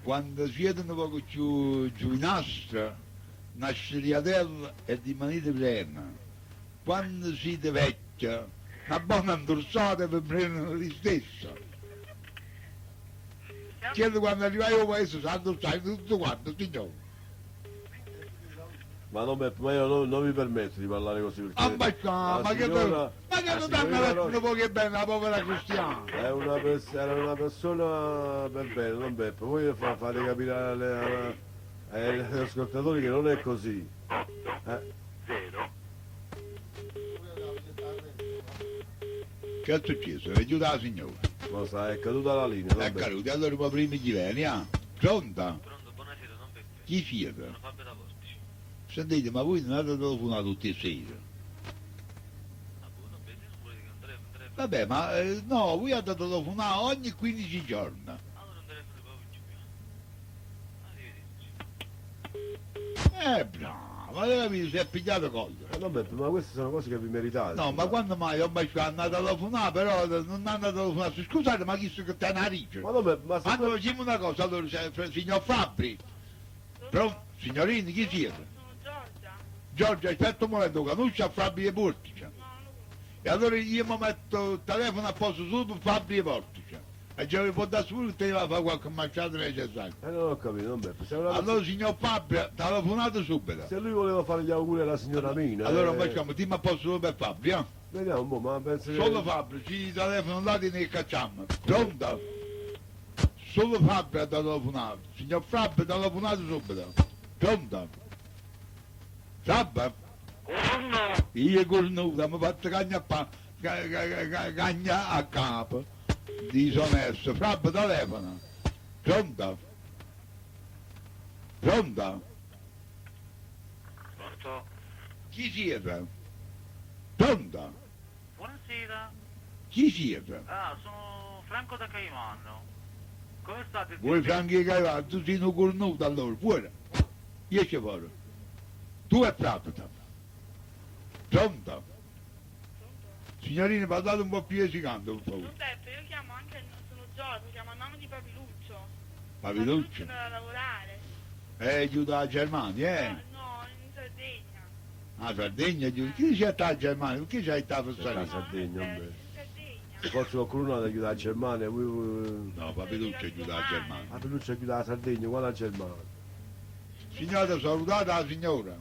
Quando siete un poco più giuvinastra, una scigliatella e rimanete prema. Quando siete vecchia, una buona indorsata per prendere di stesso. Chiedo quando arrivai al paese, si indorsai tutto quanto, signore. Ma, non, ma io non mi permetto di parlare così perché... Ah, ma, la ma che signora- ma che la non danno signora un po' che bene la povera cristiana. È una era una persona per bene, non Beppe. Voi fate capire agli ascoltatori che non è così. 0. Che è successo? È giù la signora. Ma sa, è caduta la linea. È vabbè. caduta, allora poi prima gli vieni, ah. Pronta? Pronto, buonasera, don Peppe. Chi siete? Sono Fabio da Portici. Sentite, ma voi non avete telefonato tutti e sera? Ah, boh, don Peppe, non volete che un telefono, un telefono. Vabbè, ma no, voi avete telefonato ogni 15 giorni. Allora un telefono poi ci più. Arrivederci. Bravo, allora mi si è pigliato collera. No, Beppe, ma queste sono cose che vi meritate. No, ma quando mai ho mai hanno telefonato, però non hanno telefonato. Scusate, ma chi che te una rice? Ma no, Beppe, ma se Quando facciamo una cosa, allora, signor Fabbri, però, signorini, chi siete? Sono Giorgia. Giorgia, aspetta un momento, conosce a Fabbri e Portice. No, non lo conosco. E allora io mi metto il telefono a posto solo per Fabbri e Portice. E già vi può dare solo che te va a fare qualche manciata necessaria. Non ho capito, non Beppe. Se, una Allora, signor Fabbri, telefonato subito. se lui voleva fare gli auguri alla signora Mina... Allora facciamo, ti a posto solo per Fabbri, eh? Vediamo un po', ma penso che... Solo Fabbri, ci telefono là ne cacciamo. Pronto? Solo Fabbri ha telefonato. Signor Fabbri ha telefonato subito. Pronto? Sabba? Corno! Io cornuta, mi faccio cagna a pa- cagna a capo. Disonesto. Frabba, telefono. Pronto? Pronto? Pronto? Chi siete? Pronto? Buonasera. Chi siete? Ah, sono Franco da Caimano. Come state? Vuoi Franchi Caivano? Tu sei un cornuto allora, fuori. Esci fuori. Tu e frate. Pronto? Signorina, parlate un po' più esicante, per favore. Giuseppe, io chiamo anche, sono Giorgio, chiamo a nome di Papiluccio. Papiluccio? andava a lavorare. Giù dalla Germania, eh? No, in Sardegna. Ah, Sardegna, giù. Chi c'è la Germania? Perché c'è la La Sardegna? Sardegna, No, vabbè. in Sardegna. Forse qualcuno ha aiutato la Germania, voi... No, Papiluccio è giù dalla Germania. Ah, Papiluccio aiuta la Sardegna, qua la Germania. Signora, salutate la signora.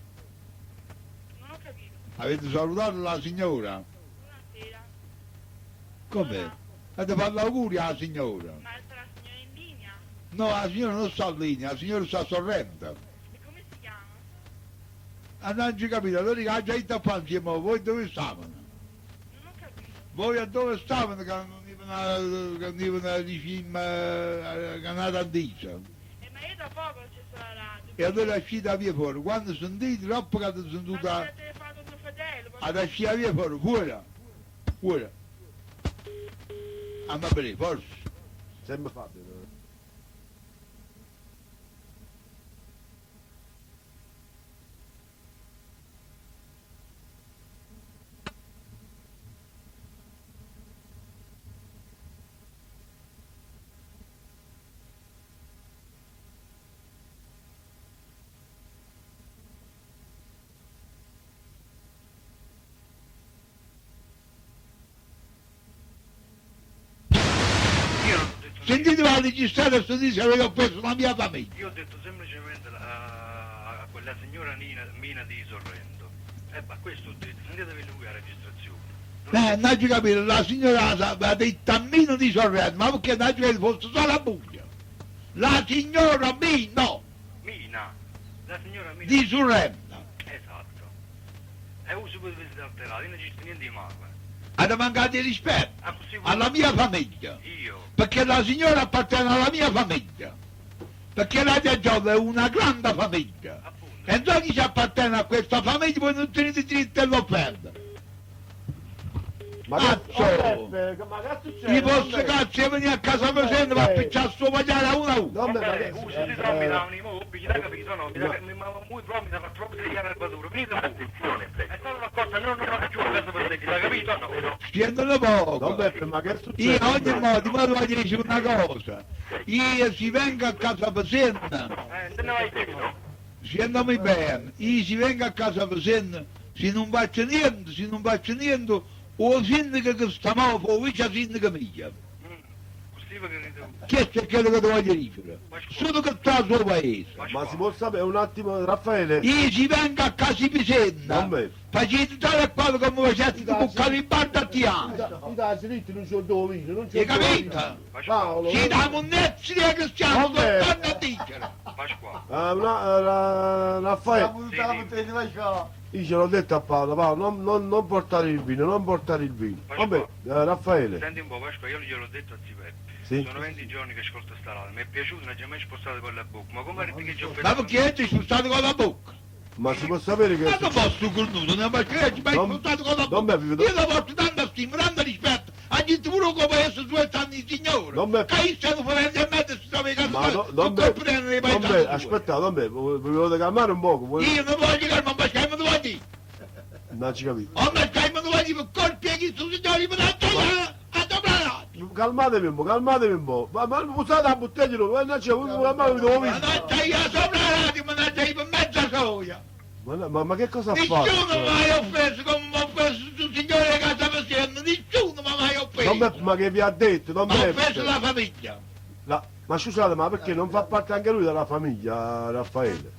Non ho capito. Avete salutato la signora? Buonasera. Com'è? Avete fatto l'auguri alla signora? Ma sta la signora in linea? No, la signora non sta in linea, la signora sta a Sorrento. E come si chiama? Ah, non ci capito, allora che ha già detto a fare insieme, voi dove stavano? Non ho capito. Voi a dove stavano che non avevano, che non avevano di film che andate a dire? Ma io da poco ho acceso la radio. E allora è uscita via fuori, quando sentite, troppo che avete Ma sentito mi ha telefonato mio fratello. poi- ad uscire via fuori, fuori, fuori. Andiamo a bere, forse. Sempre Fabio. Io non ho detto niente. Sentite la registrata e dice avete offeso la mia famiglia. Io ho detto semplicemente a quella signora Nina, Mina di Sorrento. E ma questo ho detto, sentitevi lui la registrazione. Non Non ci capito, la signora ha detto a Mino di Sorrento, ma perché non ci capito, fosse solo a Puglia. La signora Mino Mina, la signora Mina. di Sorrento Esatto. E uso per essere alterato, io non ci sto niente di male. ha mancato di rispetto Ah, così alla mia famiglia, Io. perché la signora appartiene alla mia famiglia, perché la Giove è una grande famiglia. Appunto. E già chi ci appartiene a questa famiglia voi non tenete diritto all'offerta. Ma che, Cazzo! oh, Beppe, ma che succede? I posso cazzo e venire a casa presente per appicciare suo pagliare a uno a uno. No, ma Vabbè, che- uso si trovi da un immobile, da capito, no, mi da, mi, ma muy proprio mi da troppo di chiaro al venite voi. Attenzione, È stata una cosa, no, no, no, giù a casa per te, l'ha capito? No. Scendono poco. No, Beppe, ma che succede? Io a ogni modo, ma voglio dire una cosa. Io si venga a casa presente, Te ne vai più. scendomi bene, io si venga a casa presente, se non faccio niente, se non faccio niente, o sindaco che sta male, o vice sindaco mio. Così perché Questo è quello che ti voglio dire. Solo che sta al suo paese. Ma si può sapere un attimo, Raffaele? Io si venga a casa presente, Non me. facete tale e quale come facete tu con il barda tiano. I dai diritti non c'ho dove vino, non c'ho Hai capito? Paolo, Si dà monnezza di cristiano, Vabbè. soltanto a dicere. Pasquale. Raffaele, io ce l'ho detto a Paolo, Paolo, non portare il vino, non portare il vino. Vabbè, Raffaele. Senti un po' Pasquale, io gliel'ho detto a zio Peppe. Sì. Sono 20 giorni che ascolto sta radio, mi è piaciuto, non ho mai spostato con la bocca, ma come arrivi che ci ho Ma perché ti spostato con la bocca? Ma si può sapere che... Ma non posso cornuto, non perché ci mai spostato con la Non bocca. mi Io lo porto tanta stima, tanto rispetto. A gente pure come essere due anni signore. Non me- Che io sono fuori e mezzo si trova in casa. Ma no, non non comprendo nei non paesi. me, aspetta, non me, vi volete calmare un poco? Voi... Io non voglio calmare, ma che non voglio dire. Non ci capito. Oh, ma che non voglio dire, colpi a chi sono signori, ma non a dobrare. Calmatevi un po', calmatevi un po'. Ma usate la bottiglia, ma non c'è, ma mi devo Ma non c'è io sopra la radio, ma non c'è io per mezza soia. Ma che cosa ha Nessuno fatto? mi ha mai offeso come mi ha offeso il signore di casa Presidente, nessuno mi ha mai offeso. Non me- ma che vi ha detto? Non Mi ha me- offeso la famiglia. Ma scusate, ma perché non fa parte anche lui della famiglia, Raffaele?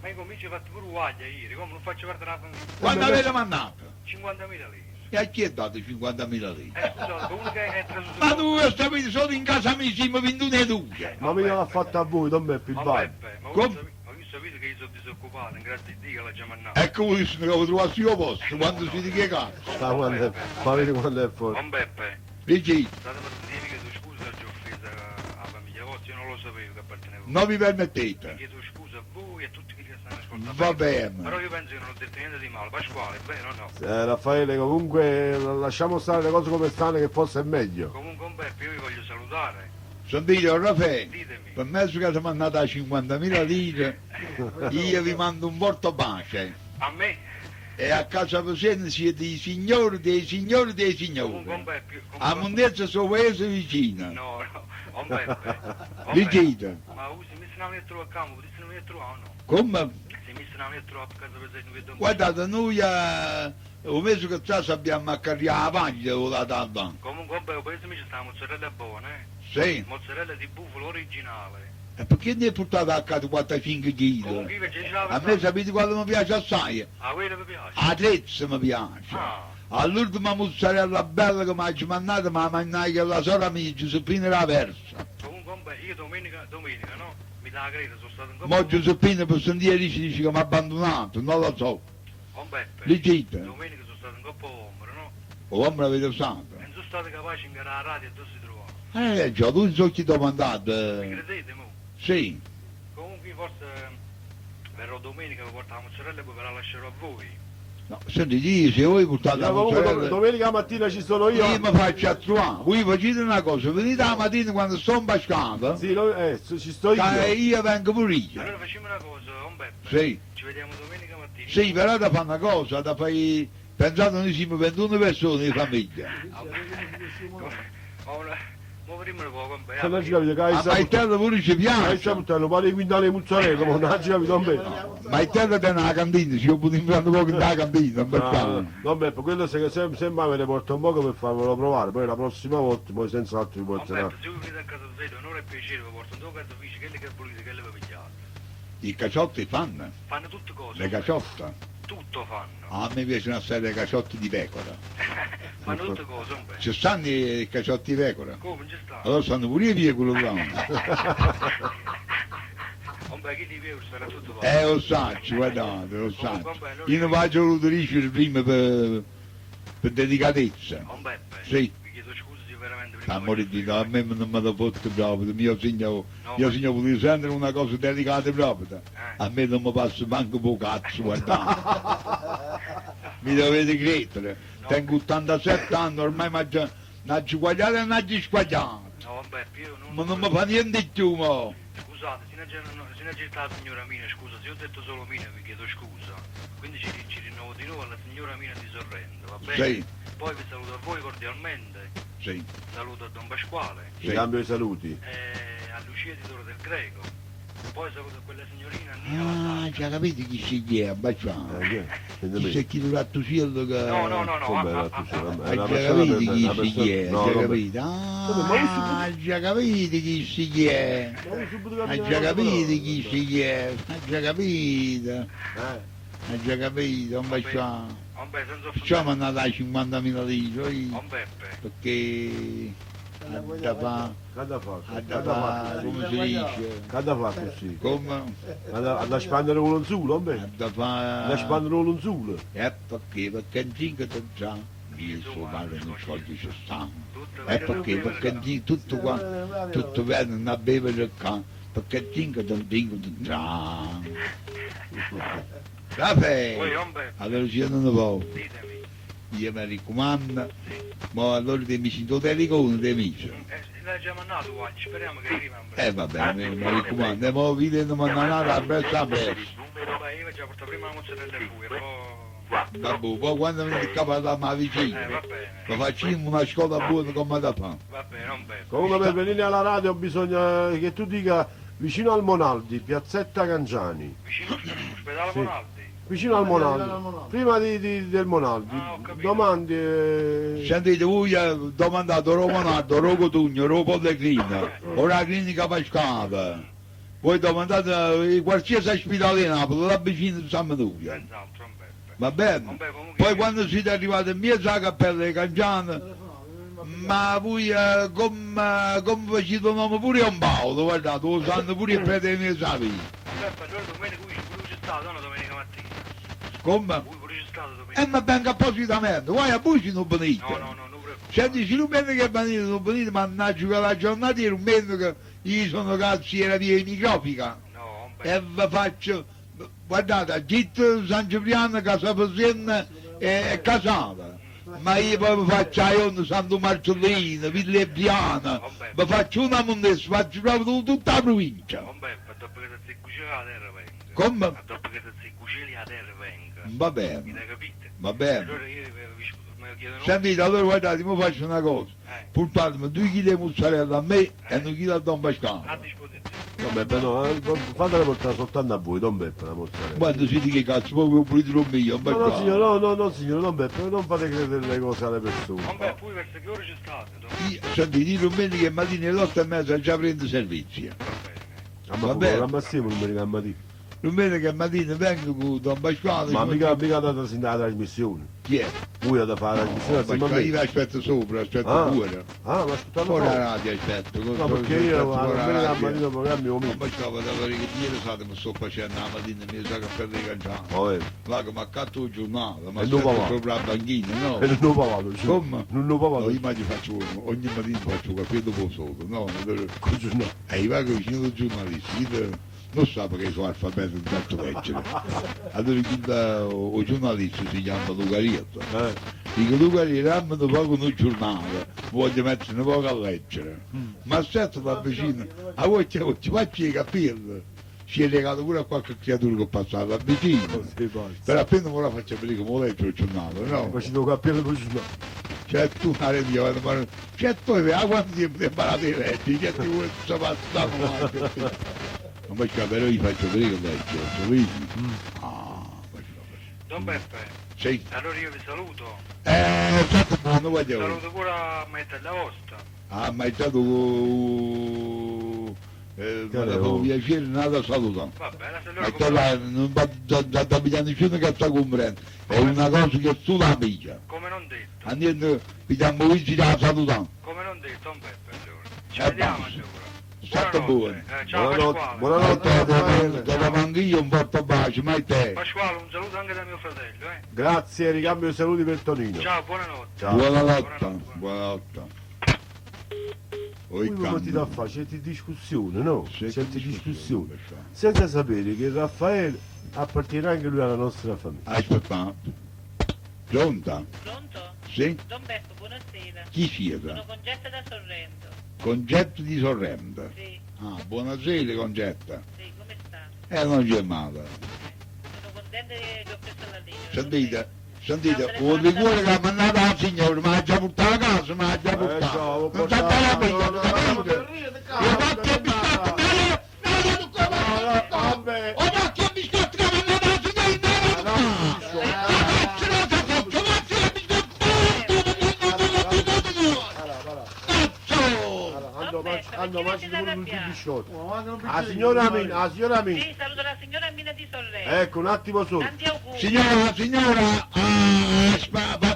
Ma io mi ci ho fatto pure guaglia ieri, come non faccio parte della famiglia? Quando avete mandato? 50.000 lire. E a chi è dato 50.000 lire? Scusate, uno che è trasu Ma tu sapete, solo in casa mia siamo 21 e 2. Ma mica l'ha fatta a voi, Don Beppe, il Ma bar. Beppe, ma Com- voi sapete, ma sapete che io sono disoccupato, grazie a Dio che l'ha già mandato. Ecco voi sono che trovato io posto, quando si dice cazzo. Sa quando è, fa vedere quando è forte. Don Beppe, Dici, state per dire che chiedo scusa se ho offeso alla famiglia vostra, io non lo sapevo che appartenevo. non vi permettete. Chiedo scusa a voi e a tutti quelli che stanno ascoltando. Va bene. Però io penso che non ho detto niente di male. Pasquale, è vero o no? Raffaele, comunque lasciamo stare le cose come stanno, che forse è meglio. Comunque, Don Beppe, io vi voglio salutare. Sentite, Raffaele, Ditemi. per mezzo che ti mandate a 50.000 lire, io vi mando un porto pace. A me? E a casa Presidente siete i signori dei signori dei Comunque, Don signori. Beppe... A Comunque... Mondezza suo paese vicino. No, no, Don Beppe. Don Dicite. Beppe, Ma usi, mi sono venuto a trovare a campo, ti sono venuto a trovare o no? Come? Se mi sono venuto a trovare a casa Presidente, vedo un Guardate, noi un mese che sta abbiamo a carriare la paglia o la talba. Comunque, vabbè, paese mi ci sta la mozzarella buona, eh? Sì. Mozzarella di bufalo originale. E perché ne portate a casa 4-5 kg? Comunque io ci la A me sapete quale mi piace assai? A quello vi piace? La trezza mi piace. Ah, All'ultima mozzarella bella che mi ha mandato, ma mannaggia che la sorella mia Giuseppina era persa. comunque, vabbè, io domenica, domenica, no? Mi dà la creda, sono stato in Mo Giuseppina per sentire dice, dice che mi ha abbandonato, non lo so. Don Beppe, Dicite, domenica sono stato in Coppa Ombra, no? l'uomo l'avete usato. E non sono stato capace in gara alla radio e dove si trovava. Già, tu non so chi ti ho Mi mandato. credete, mo? Sì, Comunque io forse verrò domenica, vi porto la mozzarella e poi ve la lascerò a voi. no, senti, se voi portate Io la comunque mozzarella... domenica mattina ci sono io. Io mi faccio a trovare, voi facete una cosa, venite la mattina quando sto in bascata, Sì, ci sto io. che io vengo pure io. Allora facciamo una cosa, Don Beppe. Sì, Ci vediamo domenica mattina. sì, però da fare una cosa, da fare... Pensate, noi siamo 21 persone di famiglia. Ma una... Mo prima ne poco, Se non ci capito, che hai A saputo, Maitello pure ci hai piace. saputo, non pare quintale di mozzarella, ma non ci capito, non bene. Maitello tiene la cantina, ci ho potuto imparare un poco dalla cantina, non No, perché. vabbè, per quello se, se, se mai me ne porto un poco per farvelo provare, poi la prossima volta poi senz'altro vi Don porterà. Beppe, se voi venite a casa Zero, onore e piacere, vi porto un tuo cazzo fice, quelli che volete, quelli vi pigliate. I caciotti fanno, Fanno tutte cose. le caciotte. Tutto fanno. A me piacciono assai le caciotte di pecora. Fanno tutte cose, Don Beppe. Ci stanno i caciotti di pecora? Come ci sta? Allora stanno pure i via quello là. Don Beppe, chi li vede sarà tutto fatto. Lo saccio, guardate, lo saccio. Io non faccio voluto dicere prima per delicatezza. Don Beppe, Sì. vi chiedo scusa se veramente prima Amore di Dio, a me non me lo fotte proprio, mio signore, No, mio signore, volevo sentire una cosa delicata proprio. Eh. A me non mi passa manco po' cazzo, guardate. Mi dovete credere. Tengo 87 anni, ormai mi ha squagliato e mi ha squagliato. No, Don Beppe, io non... Ma non mi fa niente più, mo. Scusate, se non c'è la signora Mina, scusa, se ho detto solo Mina vi chiedo scusa. Quindi ci rinnovo di nuovo alla signora Mina di Sorrento, va bene? Sì. Poi vi saluto a voi cordialmente, Sì, saluto a Don Pasquale, Ti sì. cambio i saluti. e a Lucia di Torre del Greco, poi saluto a quella signorina Nina Ah, Lasagna. già capite chi si è, baciamo. Chi è? Chi c'è chi lo rattusiello che... No, no, no, no. Come ah, era ah, tu? ah, È Hai una già persona capito per- chi una si persona- è, no, hai già vabbè. capito? Vabbè, ma Ah, già capito chi si è. Ma io subito Hai capito già una cosa, capito però. chi si è, hai già capito, Eh, hai già capito, non facciamo. Vabbè, senza Perciò mi offendere. hanno dato 50.000 lire, io, Don Beppe, perché ha da fa, che da fa? ha Che da da fa, fa? come si dice, Che da fa così? come Ha da spandere con l'onzulo, vabbè. ha da Ha da fa, spandere con l'onzulo. e perché, perché in cinque già, mio suo padre non soldi ci stanno. tutte E perché, perché di tutto qua, tutto bene, non beve qua, perché cinque non dico già. Poi, Vabbè, Don Beppe, allora ci non può. ditemi. Io mi raccomando, ma allora ti mi sento telecone, ti amici. L'ha già mandato, guarda, speriamo che arriva in breve. Vabbè, mi raccomando, e mo vi devo mandare a presto a presto. Vabbè, io già porto prima la mozzarella a voi e poi... Vabbè, poi quando mi tocca parlare alla vicina, Va bene, lo facciamo una scuola buona come da fare. va bene, non bene. Comunque per venire alla radio bisogna che tu dica vicino al Monaldi, piazzetta Cangiani. Vicino all'ospedale Sì. Monaldi. Vicino al Monaldi. Prima del Monaldi. Ah, ho capito. Domandi. Sentite, voi domandate Romanardo, Rocotugno, Ropollegrino, ora la clinica Pascale. Voi domandate qualsiasi ospedale di Napoli, là vicino di San Meduca. Senz'altro, non Beppe. Va bene? Vabbè, comunque Poi quando siete arrivati in mezzo alla cappella di Cangiano, ma voi come facete nome pure un Paolo, guardate, lo sanno pure il prete di mezza via. Beppe, allora domenica state, no, domenica mattina? Come? Voi pure ci state domenica? E ma vengo appositamente, guai a voi se non venite. No, no, no, non preoccupate. Senti, se non vedo che venite, non venite, mannaggia che la giornata era un meno che io sono cazzo, era via microfica. No, un E vi faccio, guardate, a Gitto San Cipriano, Casa Pasenna e Casata. Ma io poi vi faccio a Ion, Santo Marcellino, Villa Ebbiana, vi faccio una mondessa, faccio proprio tutta la provincia. Don Beppe, dopo che ti sei cucinato la terra vengo. Come? Dopo che ti sei cucinato la terra vengo. Va Mi bene, hai capito? va bene. Allora io vi, vi, mi chiedo un... Sentite, allora guardate, io faccio una cosa. Eh. Portatemi 2 kg di mozzarella a me e 1 kg a Don A Pasquale. disposizione. Don Beppe, no, fatela portare soltanto a voi, Don Beppe, la mozzarella. Quando siete che cazzo, poi vi pulite lo mio, Don No, no, Pasquale. signore, no, no, no, signore, Don Beppe, non fate credere le cose alle persone. Don Beppe, voi verso che ora ci state? Don Io, sentite, io domenica e mattina alle 8:30 già prendo servizio. Va bene. Ah, ma Va bene. programma assieme domenica mattina. Domenica mattina vengo con Don Pasquale. Ma ci mica, mica date la trasmissione. Chi è? Voi avete fatto la trasmissione No, assieme a Pasquale, me. io aspetto sopra, aspetto Ah. fuori. Ah, ma aspettate Fuori un la po'. radio aspetto. No, perché io aspetto fuori la la domenica radio. mattina programmi ho Don messo. Pasquale, vado a vedere che ieri sera mi sto facendo la mattina, mi sa che per le cangiare. Vabbè. Va che mi accatto il giornale, ma E non aspetto va. sopra la banchina, no? E non lo pagato, cioè. Come? Non lo No, pagato. io mi faccio ogni mattina faccio un caffè dopo solo, no? Allora, Col giornale. E io vado vicino al giornalista, io non sa perché sono alfabeto, non so leggere. Allora il, il giornalista si chiama Lucarietto. Eh. Dico Lucarietto, dammi un poco un giornale, voglio mettere un poco a leggere. Ma aspetta la vicina, a voi ci ci faccio i capelli. Si è legato pure a qualche creatura che passava vicino. Non sei pazzo. Però appena me la faccio vedere come leggo il giornale, no? Facendo capire il giornale. Cioè tu la rendi, ma cioè tu a quanto tempo ti imparate i letti, cioè ti vuoi passare Non faccio però io faccio vedere che legge, lo vedi? Ah, faccio Don Beppe, Sì. allora io vi saluto. Senti, ma non voglio. Saluto pure a metà della vostra. Ah, ma è stato Che mi ha avevo? fatto piacere, nada salutare. Va bene, Ma allora è come, non va da, da, da, da nessuno che sta comprendendo, è una cosa che tu la piglia. come non detto, Andiamo, vediamo visita salutare. come non detto, Don Beppe allora. Ci Eh, vediamo basta. allora. State Buonanotte. buoni. Ciao Buonanotte, Pasquale. buonanotte. Raffaele. Te la mando io un forte bacio, ma te. Pasquale, un saluto anche da mio fratello, eh. Grazie, ricambio i saluti per Tonino. Ciao, buonanotte. Ciao. Buonanotte, buonanotte. Oi, Voi come ti da fare certe discussioni, no? Certe Certe discussioni, discussioni. Senza sapere che Raffaele appartiene anche lui alla nostra famiglia. Aspetta. Pronta? Pronto? Sì? Don Beppe, buonasera. Chi siete? Sono Concetta da Sorrento. Concetto di Sorrento. Sì, Ah, buonasera Concetta. sì, come sta? Non c'è male. Sono contenta che ho preso la linea. Sentite, sentite, un liquore che ha mandato la signora, ma ha già portato a casa, ma ha già Eh, portato. ciao, Non portato, sa la no, piglia, no, no, capite? no, Io faccio il biscotto, me lo- me lo do qua, No, no, vabbè. Ho fatto il biscotto che ha mandato la signora, me lo do qua. La faccio, la faccio, faccio il biscotto, me lo do, Cazzo! Allora, hanno Don mangi- Beppe, hanno perché mangiato siete pure tutti i arrabbiati? biscotti. La signora Mina, la signora Mina. Sì, saluto la signora Mina di Sorrento. Ecco, un attimo solo. Tanti auguri. Signora, signora, ah,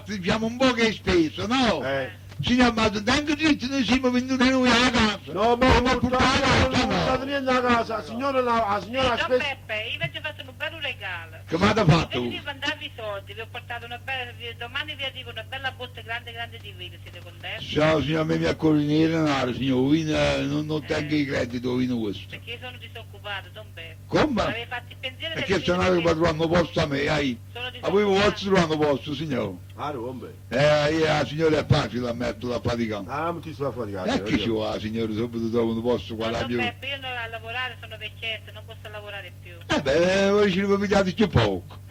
facciamo un po' che speso, no? Eh. Signora, ma neanche dritto noi siamo venuti noi a casa. No, ma non ma portate, portare non portate no. niente a casa. La signora, la, la signora Don spesso... Beppe, io vi ho fatto un bel regalo. Che mi avete fatto? Invece di mandarvi i soldi, vi ho portato una bella, domani vi arrivo una bella botte grande grande di vino, siete contenti? Ciao signora, a me mi accorre di denaro, signor, vino, non tengo i crediti, vino questo. Perché io sono disoccupato, Don Beppe. Come? Avevo fatto il pensiero del Perché vino se no perché che trovando posto a me, ai. sono A voi disoccupato. posso trovando posto, signor. Ah, no, vabbè. Io, la signora è facile a metterla a faticare. Ah, non ti sto a faticare. E che ci vuole, signore, subito trovo un posto Ma qua Don più. Beppe, io non a lavorare, sono vecchietta, non posso lavorare più. Eh beh, voi ci ne pigliate più poco.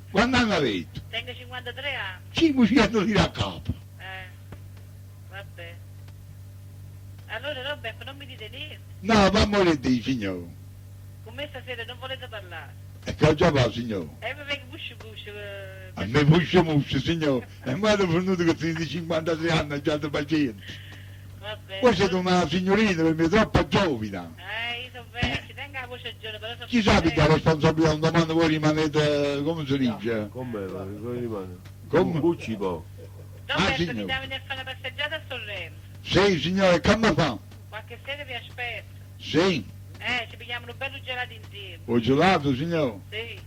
Quando anni avete? Tengo 53 anni. 500 lire a capo. Vabbè. Allora Roberto, non mi dite niente. No, ma morire di signore. Con me stasera non volete parlare. E che ho già fatto, signore? E mi vengo muscio muscio. A me muscio muscio, signore. E mi hanno fornuto che tenete 53 anni, già di pazienza. Vabbè. Voi siete una signorina, per me è troppo giovane. Io sono vecchio, tengo la voce giovane, però sono Chi sa che la responsabilità un domani voi rimanete, come si dice? Come, come rimane? Come? Gucci poi. Don Ah, Beppe, signore. mi devo venire a fare una passeggiata a Sorrento. Sì, signore, come fa? Qualche sera vi aspetto. Sì. Ci pigliamo un bello gelato insieme. 'O gelato, signor? Sì.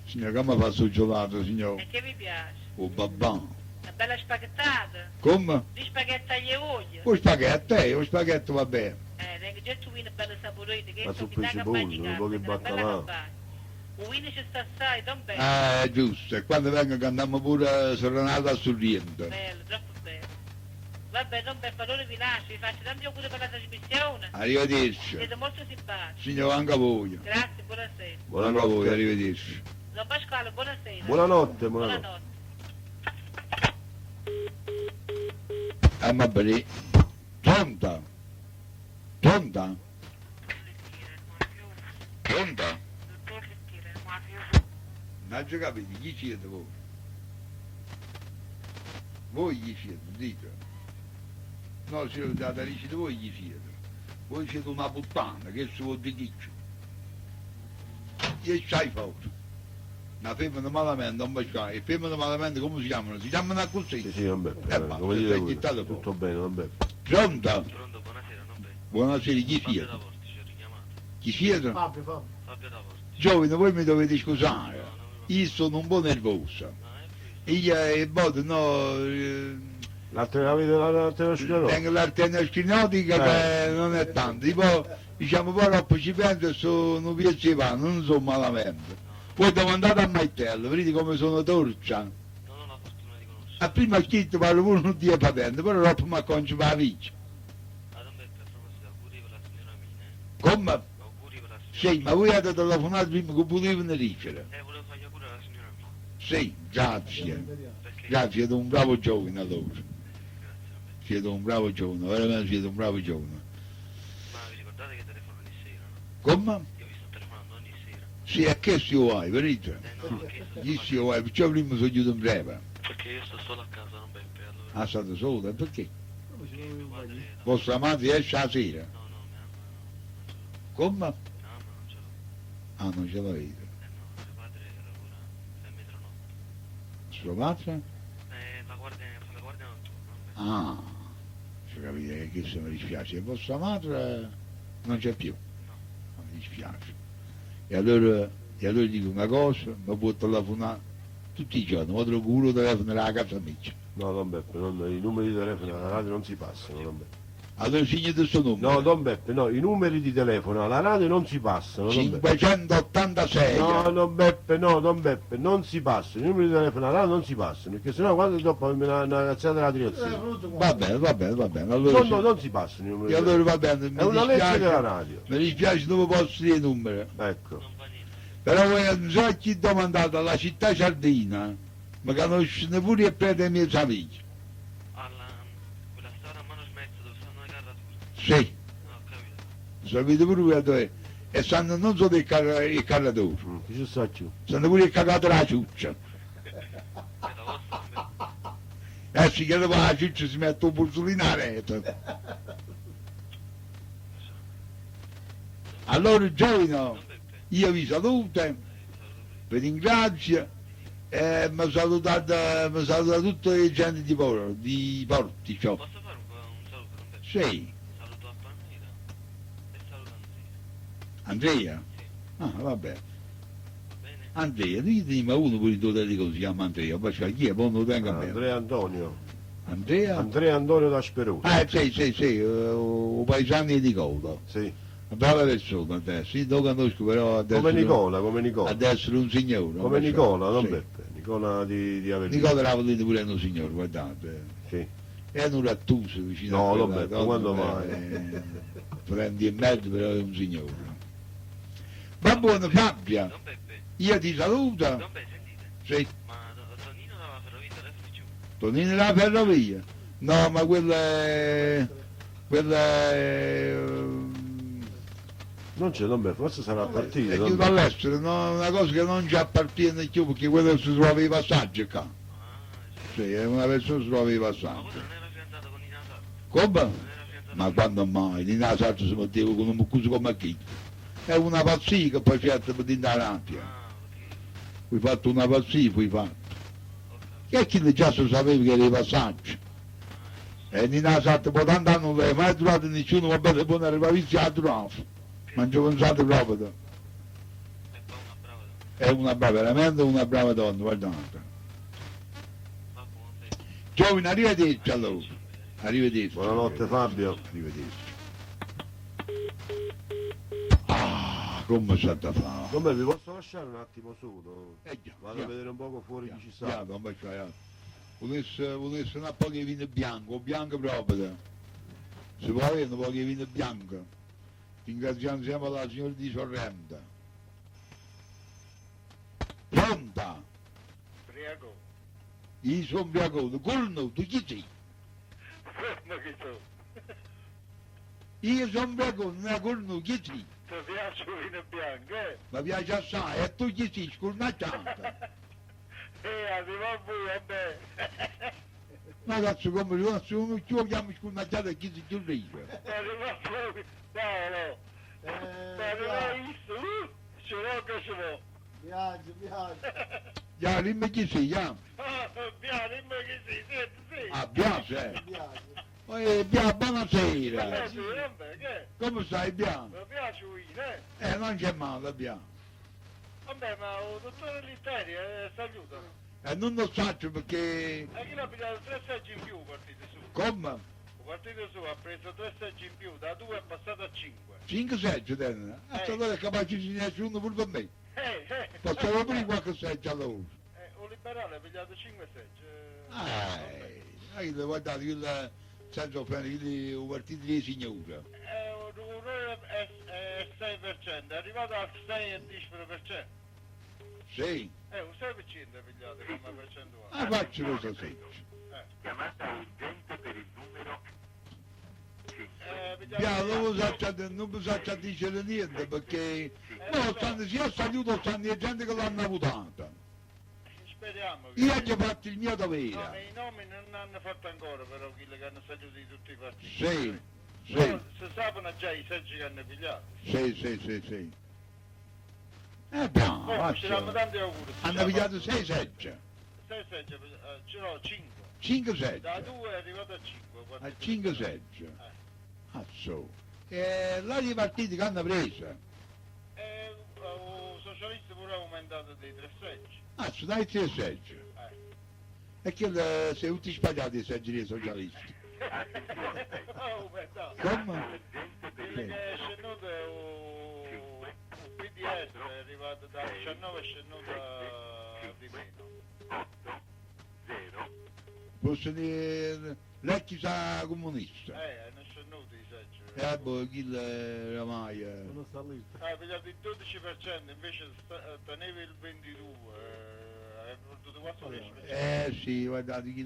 Signor, come fa sto gelato, signor? E che vi piace? 'O babà. Una bella spaghettata? Come? Di spaghetti aglio e olio? 'O spaghetto, 'o spaghetto va bene. Tengo già il vino bello saporito, che Ma sono zuppa di da cipolla, campagna un po' di una bella baccalà. campagna. Il vino ci sta assai, don bello. Ah, è giusto, e quando vengo cantiamo pure Serenata a Sorrento. Bello, troppo bello. Vabbè, don Beppe, allora vi lascio, vi faccio tanti auguri per la trasmissione. Arrivederci. Siete molto simpatici. Signor, anche a voi. Grazie, buonasera. Anche a voi, Buonanotte. arrivederci. Don Pasquale, buonasera. Buonanotte, buonanotte. Buonanotte. Ah, va bene. Pronta? Pronta? Pronta? Non ho capito, chi siete voi? Voi chi siete, dite. No, siete da dice voi chi siete. Voi siete una puttana, che si vuol dire chi? Io c'hai forte. Una femmina malamente, non facciamo. E femmine malamente come si chiamano? Si chiamano così. Sì, sì, don Beppe. Eh, basta, come dite sei voi. gittato fuori. Tutto bene, don Beppe. Pronta? Pronto, buonasera, non Beppe. Buonasera, chi Fabio siete? da Portici, ho richiamato. Chi siete? Fabio, Fabio. Fabio da Portici. Giovane, voi mi dovete scusare. No, non mi Io sono un po' nervoso. No, è questo. Io e boh, no, L'altra avete l'arteriosclerosi? tengo l'arteriosclerotica che non è tanto. Tipo, diciamo, poi dopo ci penso e sono piaceva, non sono malamente. Poi domandate a Maitello, vedete come sono torcia. Non ho la fortuna di conoscerlo. A prima scritto parlo pure un dia patente, però dopo mi accorgo la vice. Ah, don Beppe, a proposito, auguri per la signora Mina. Come? Auguri per la signora Sì, ma voi avete telefonato prima che potevano dicere. Volevo fare gli auguri alla signora Mina. Sì, grazie. Perché? Grazie, siete un bravo giovane allora. Grazie, don Beppe. Siete un bravo giovane, veramente siete un bravo giovane. Ma vi ricordate che telefono ogni sera, no? Come? Io vi sto telefonando ogni sera. Sì, e che si vuoi, vedete? No, perché sto Gli solo si vuoi, perciò prima sono chiuso in breve. a... Perché io sto solo a casa, don Beppe, allora. Ah, state solo, e perché? Perché mio padre... lavora- Vostra madre esce la sera. No, no, mia mamma no, non ce l'ho. Come? Mia mamma non ce l'ho. Ah, non ce l'avete. No, mio padre lavora sempre metronotte. Sua madre? La guardia, fa la guardia notturna, don Beppe. Ah, ci capite che se mi dispiace. E vostra madre non c'è più. No. Ah, Mi dispiace. E allora dico una cosa, mi può telefonare tutti i giorni, mi trovo uno telefono alla casa mia. No, don Beppe, i numeri di telefono alla radio non si passano, don Beppe. Allora segnate questo numero. No, don Beppe, no, i numeri di telefono alla radio non si passano, don Beppe. 586. No, don Beppe, no, don Beppe, non si passano, i numeri di telefono alla radio non si passano, perché sennò quando dopo una cazzata della direzione. Va bene, va bene, va bene. Allora, No, sì. no, non si passano i numeri E di allora telefono. va bene, mi È una legge dispiace, della radio. Mi dispiace dove posso dire i numeri. Ecco. Non fa niente. Però voi non so chi domandato alla città Sardina, ma conoscono pure il prete dei miei amici. Alla... quella strada a mano smezza dove stanno le carrature. Sì, No, ho capito. sapete pure voi dove è. E sanno non solo il carratore, Chi ci sta più? sanno pure il cagato della ciuccia. È la vostra, don Beppe. Eh si chiede la ciuccia si mette un porcellino a rete. Allora Gino, Don Beppe, io vi saluto, saluto vi ringrazio e mi salutate, mi saluta tutta la gente di Portico. Posso fare un saluto, don Beppe? Sì, Saluto a Palmira e saluto Andrea. Andrea? Sì. Ah, vabbè. Va bene? Andrea, ditemi ma uno pure in che si chiama Andrea, poi c'è chi è, poi non lo tengo a me. Andrea Antonio. Andrea? Andrea Antonio da Sperone. Ah, sì, sì, sì, un paesano di Nicola. Sì. Una brava persona adesso, io lo conosco però adesso. Come Nicola, come Nicola. Adesso è un signore. Come Nicola, non sì. Beppe. Nicola di Avellino. Nicola era venuto pure un signore, guardate. Sì. Era un rattuso vicino No, a quella non Beppe, donna, quando mai? Prendi e mezzo, però è un signore. Va buono Fabia, Don Beppe, io ti saluto. Don Beppe, sentite. Sì. Ma Tonino dalla ferrovia telefoni giù. Tonino della ferrovia? No, ma quella è... Quella è... Non c'è Don Beppe, forse sarà partito. È Don chiuso Beppe. all'estero, no? Una cosa che non ci appartiene più perché quello si trova i passaggi qua. Ah, sì. Sì, è una persona che si trova i Ma passaggi. quello non era fidanzato con Nina Sarto? Come? Non era fidanzato Ma con quando mai? Nina Sarto si metteva con un muccuso come chi? È una pazzia che poi certo per andare avanti. Ah, perché... Hai fatto una pazzia, poi fatto. Ho capito. Che chi già si sapeva che era i passaggi? E Nina Sarto poi tanto anni non l'aveva mai trovato nessuno, va bene, buona arrivava a trovare. Ma non ci pensate proprio. È poi una brava donna. È una brava, veramente una brava donna, guardate. Va buon bene. Giovane, arrivederci allora. Arrivederci. Buonanotte Fabio. Arrivederci. Ah, come c'è da fare? Vabbè, vi posso lasciare un attimo solo? Già, Vado a già. vedere un poco fuori chi ci sta. Ja, dan ben ja. Volesse, volesse un po' di vino bianco, bianco proprio. Se può avere un po' di vino bianco. Ringraziamo sempre la signora di Sorrento. Pronta? Prego. Io sono ubriacone, Curno, tu chi sei? Ma chi tu? Io sono ubriacone, non è Curno, chi sei? Ti piace il vino bianco, eh? Mi piace assai, e tu chi sei? Scurnacciata. Arriva a voi, vabbè. Ma cazzo, come se uno ci chiama scurnacciata, chi si chiude? Arriva a voi, Paolo. Arriva su, ce l'ho che ce l'ho. Viaggio, viaggio. Ya, dimmi chi sei, ya. Ah, Bianco, dimmi chi sei, senti, sì. Ah, Biase, eh. Viaggio. Eh, Bia, buonasera. Buonasera, vabbè, che? Come stai, Bia? Mi piace il vino, eh? Non c'è male, Bia. Vabbè, ma il dottore Litteri è saluto. Non lo faccio perché... E chi l'ha pigliato tre seggi in più, partito su. Come? Il partito su ha preso tre seggi in più, da 2 è passato a 5. Cinque seggi, te. Allora è capace di ne uno pure per me. Posso aprire qualche seggio allora. Un liberale ha pigliato 5 seggi. Ah, io guardate, io senza offendere, io il partito dei signori. Un è 6%, è arrivato al 6,10%. Sì. Un 6% ha pigliato come percentuale. Ah, faccio questo seggio. Chiamata urgente per il numero 5. Bia, non mi sa dire niente perché no, stanno sia saluto stanno gente che l'hanno votata. Speriamo che... Io ho fatto il mio No, dovere. i nomi non hanno fatto ancora però quelli che hanno saluto di tutti i partiti. Sì, sì. Però si sapano già i seggi che hanno pigliato. Sì, sì, sì, sì. Bia, Poi ci danno faccio. tanti auguri. Hanno pigliato 6 seggi. 6 seggi, ce l'ho 5. 5 Da seggi. 2 è arrivato a 5. A 5 seggi. Azzo. E là i partiti che hanno preso. Il socialista pure ha aumentato dei 3 seggi. Azzo, dai 3 seggi. E che sei tutti sbagliati i seggi dei socialisti. Ha aumentato. Come? Quello che è scenduto è il PDS, è arrivato da 19 è scenduto di meno. 8 0 Posso dire l'ex comunista. Hanno scenduto i seggi. Boh, chi oramai... Non sta lì. Ha pigliato il 12%, invece teneva il 22%, ha perduto quasi il 10%. Sì, guardate, chi...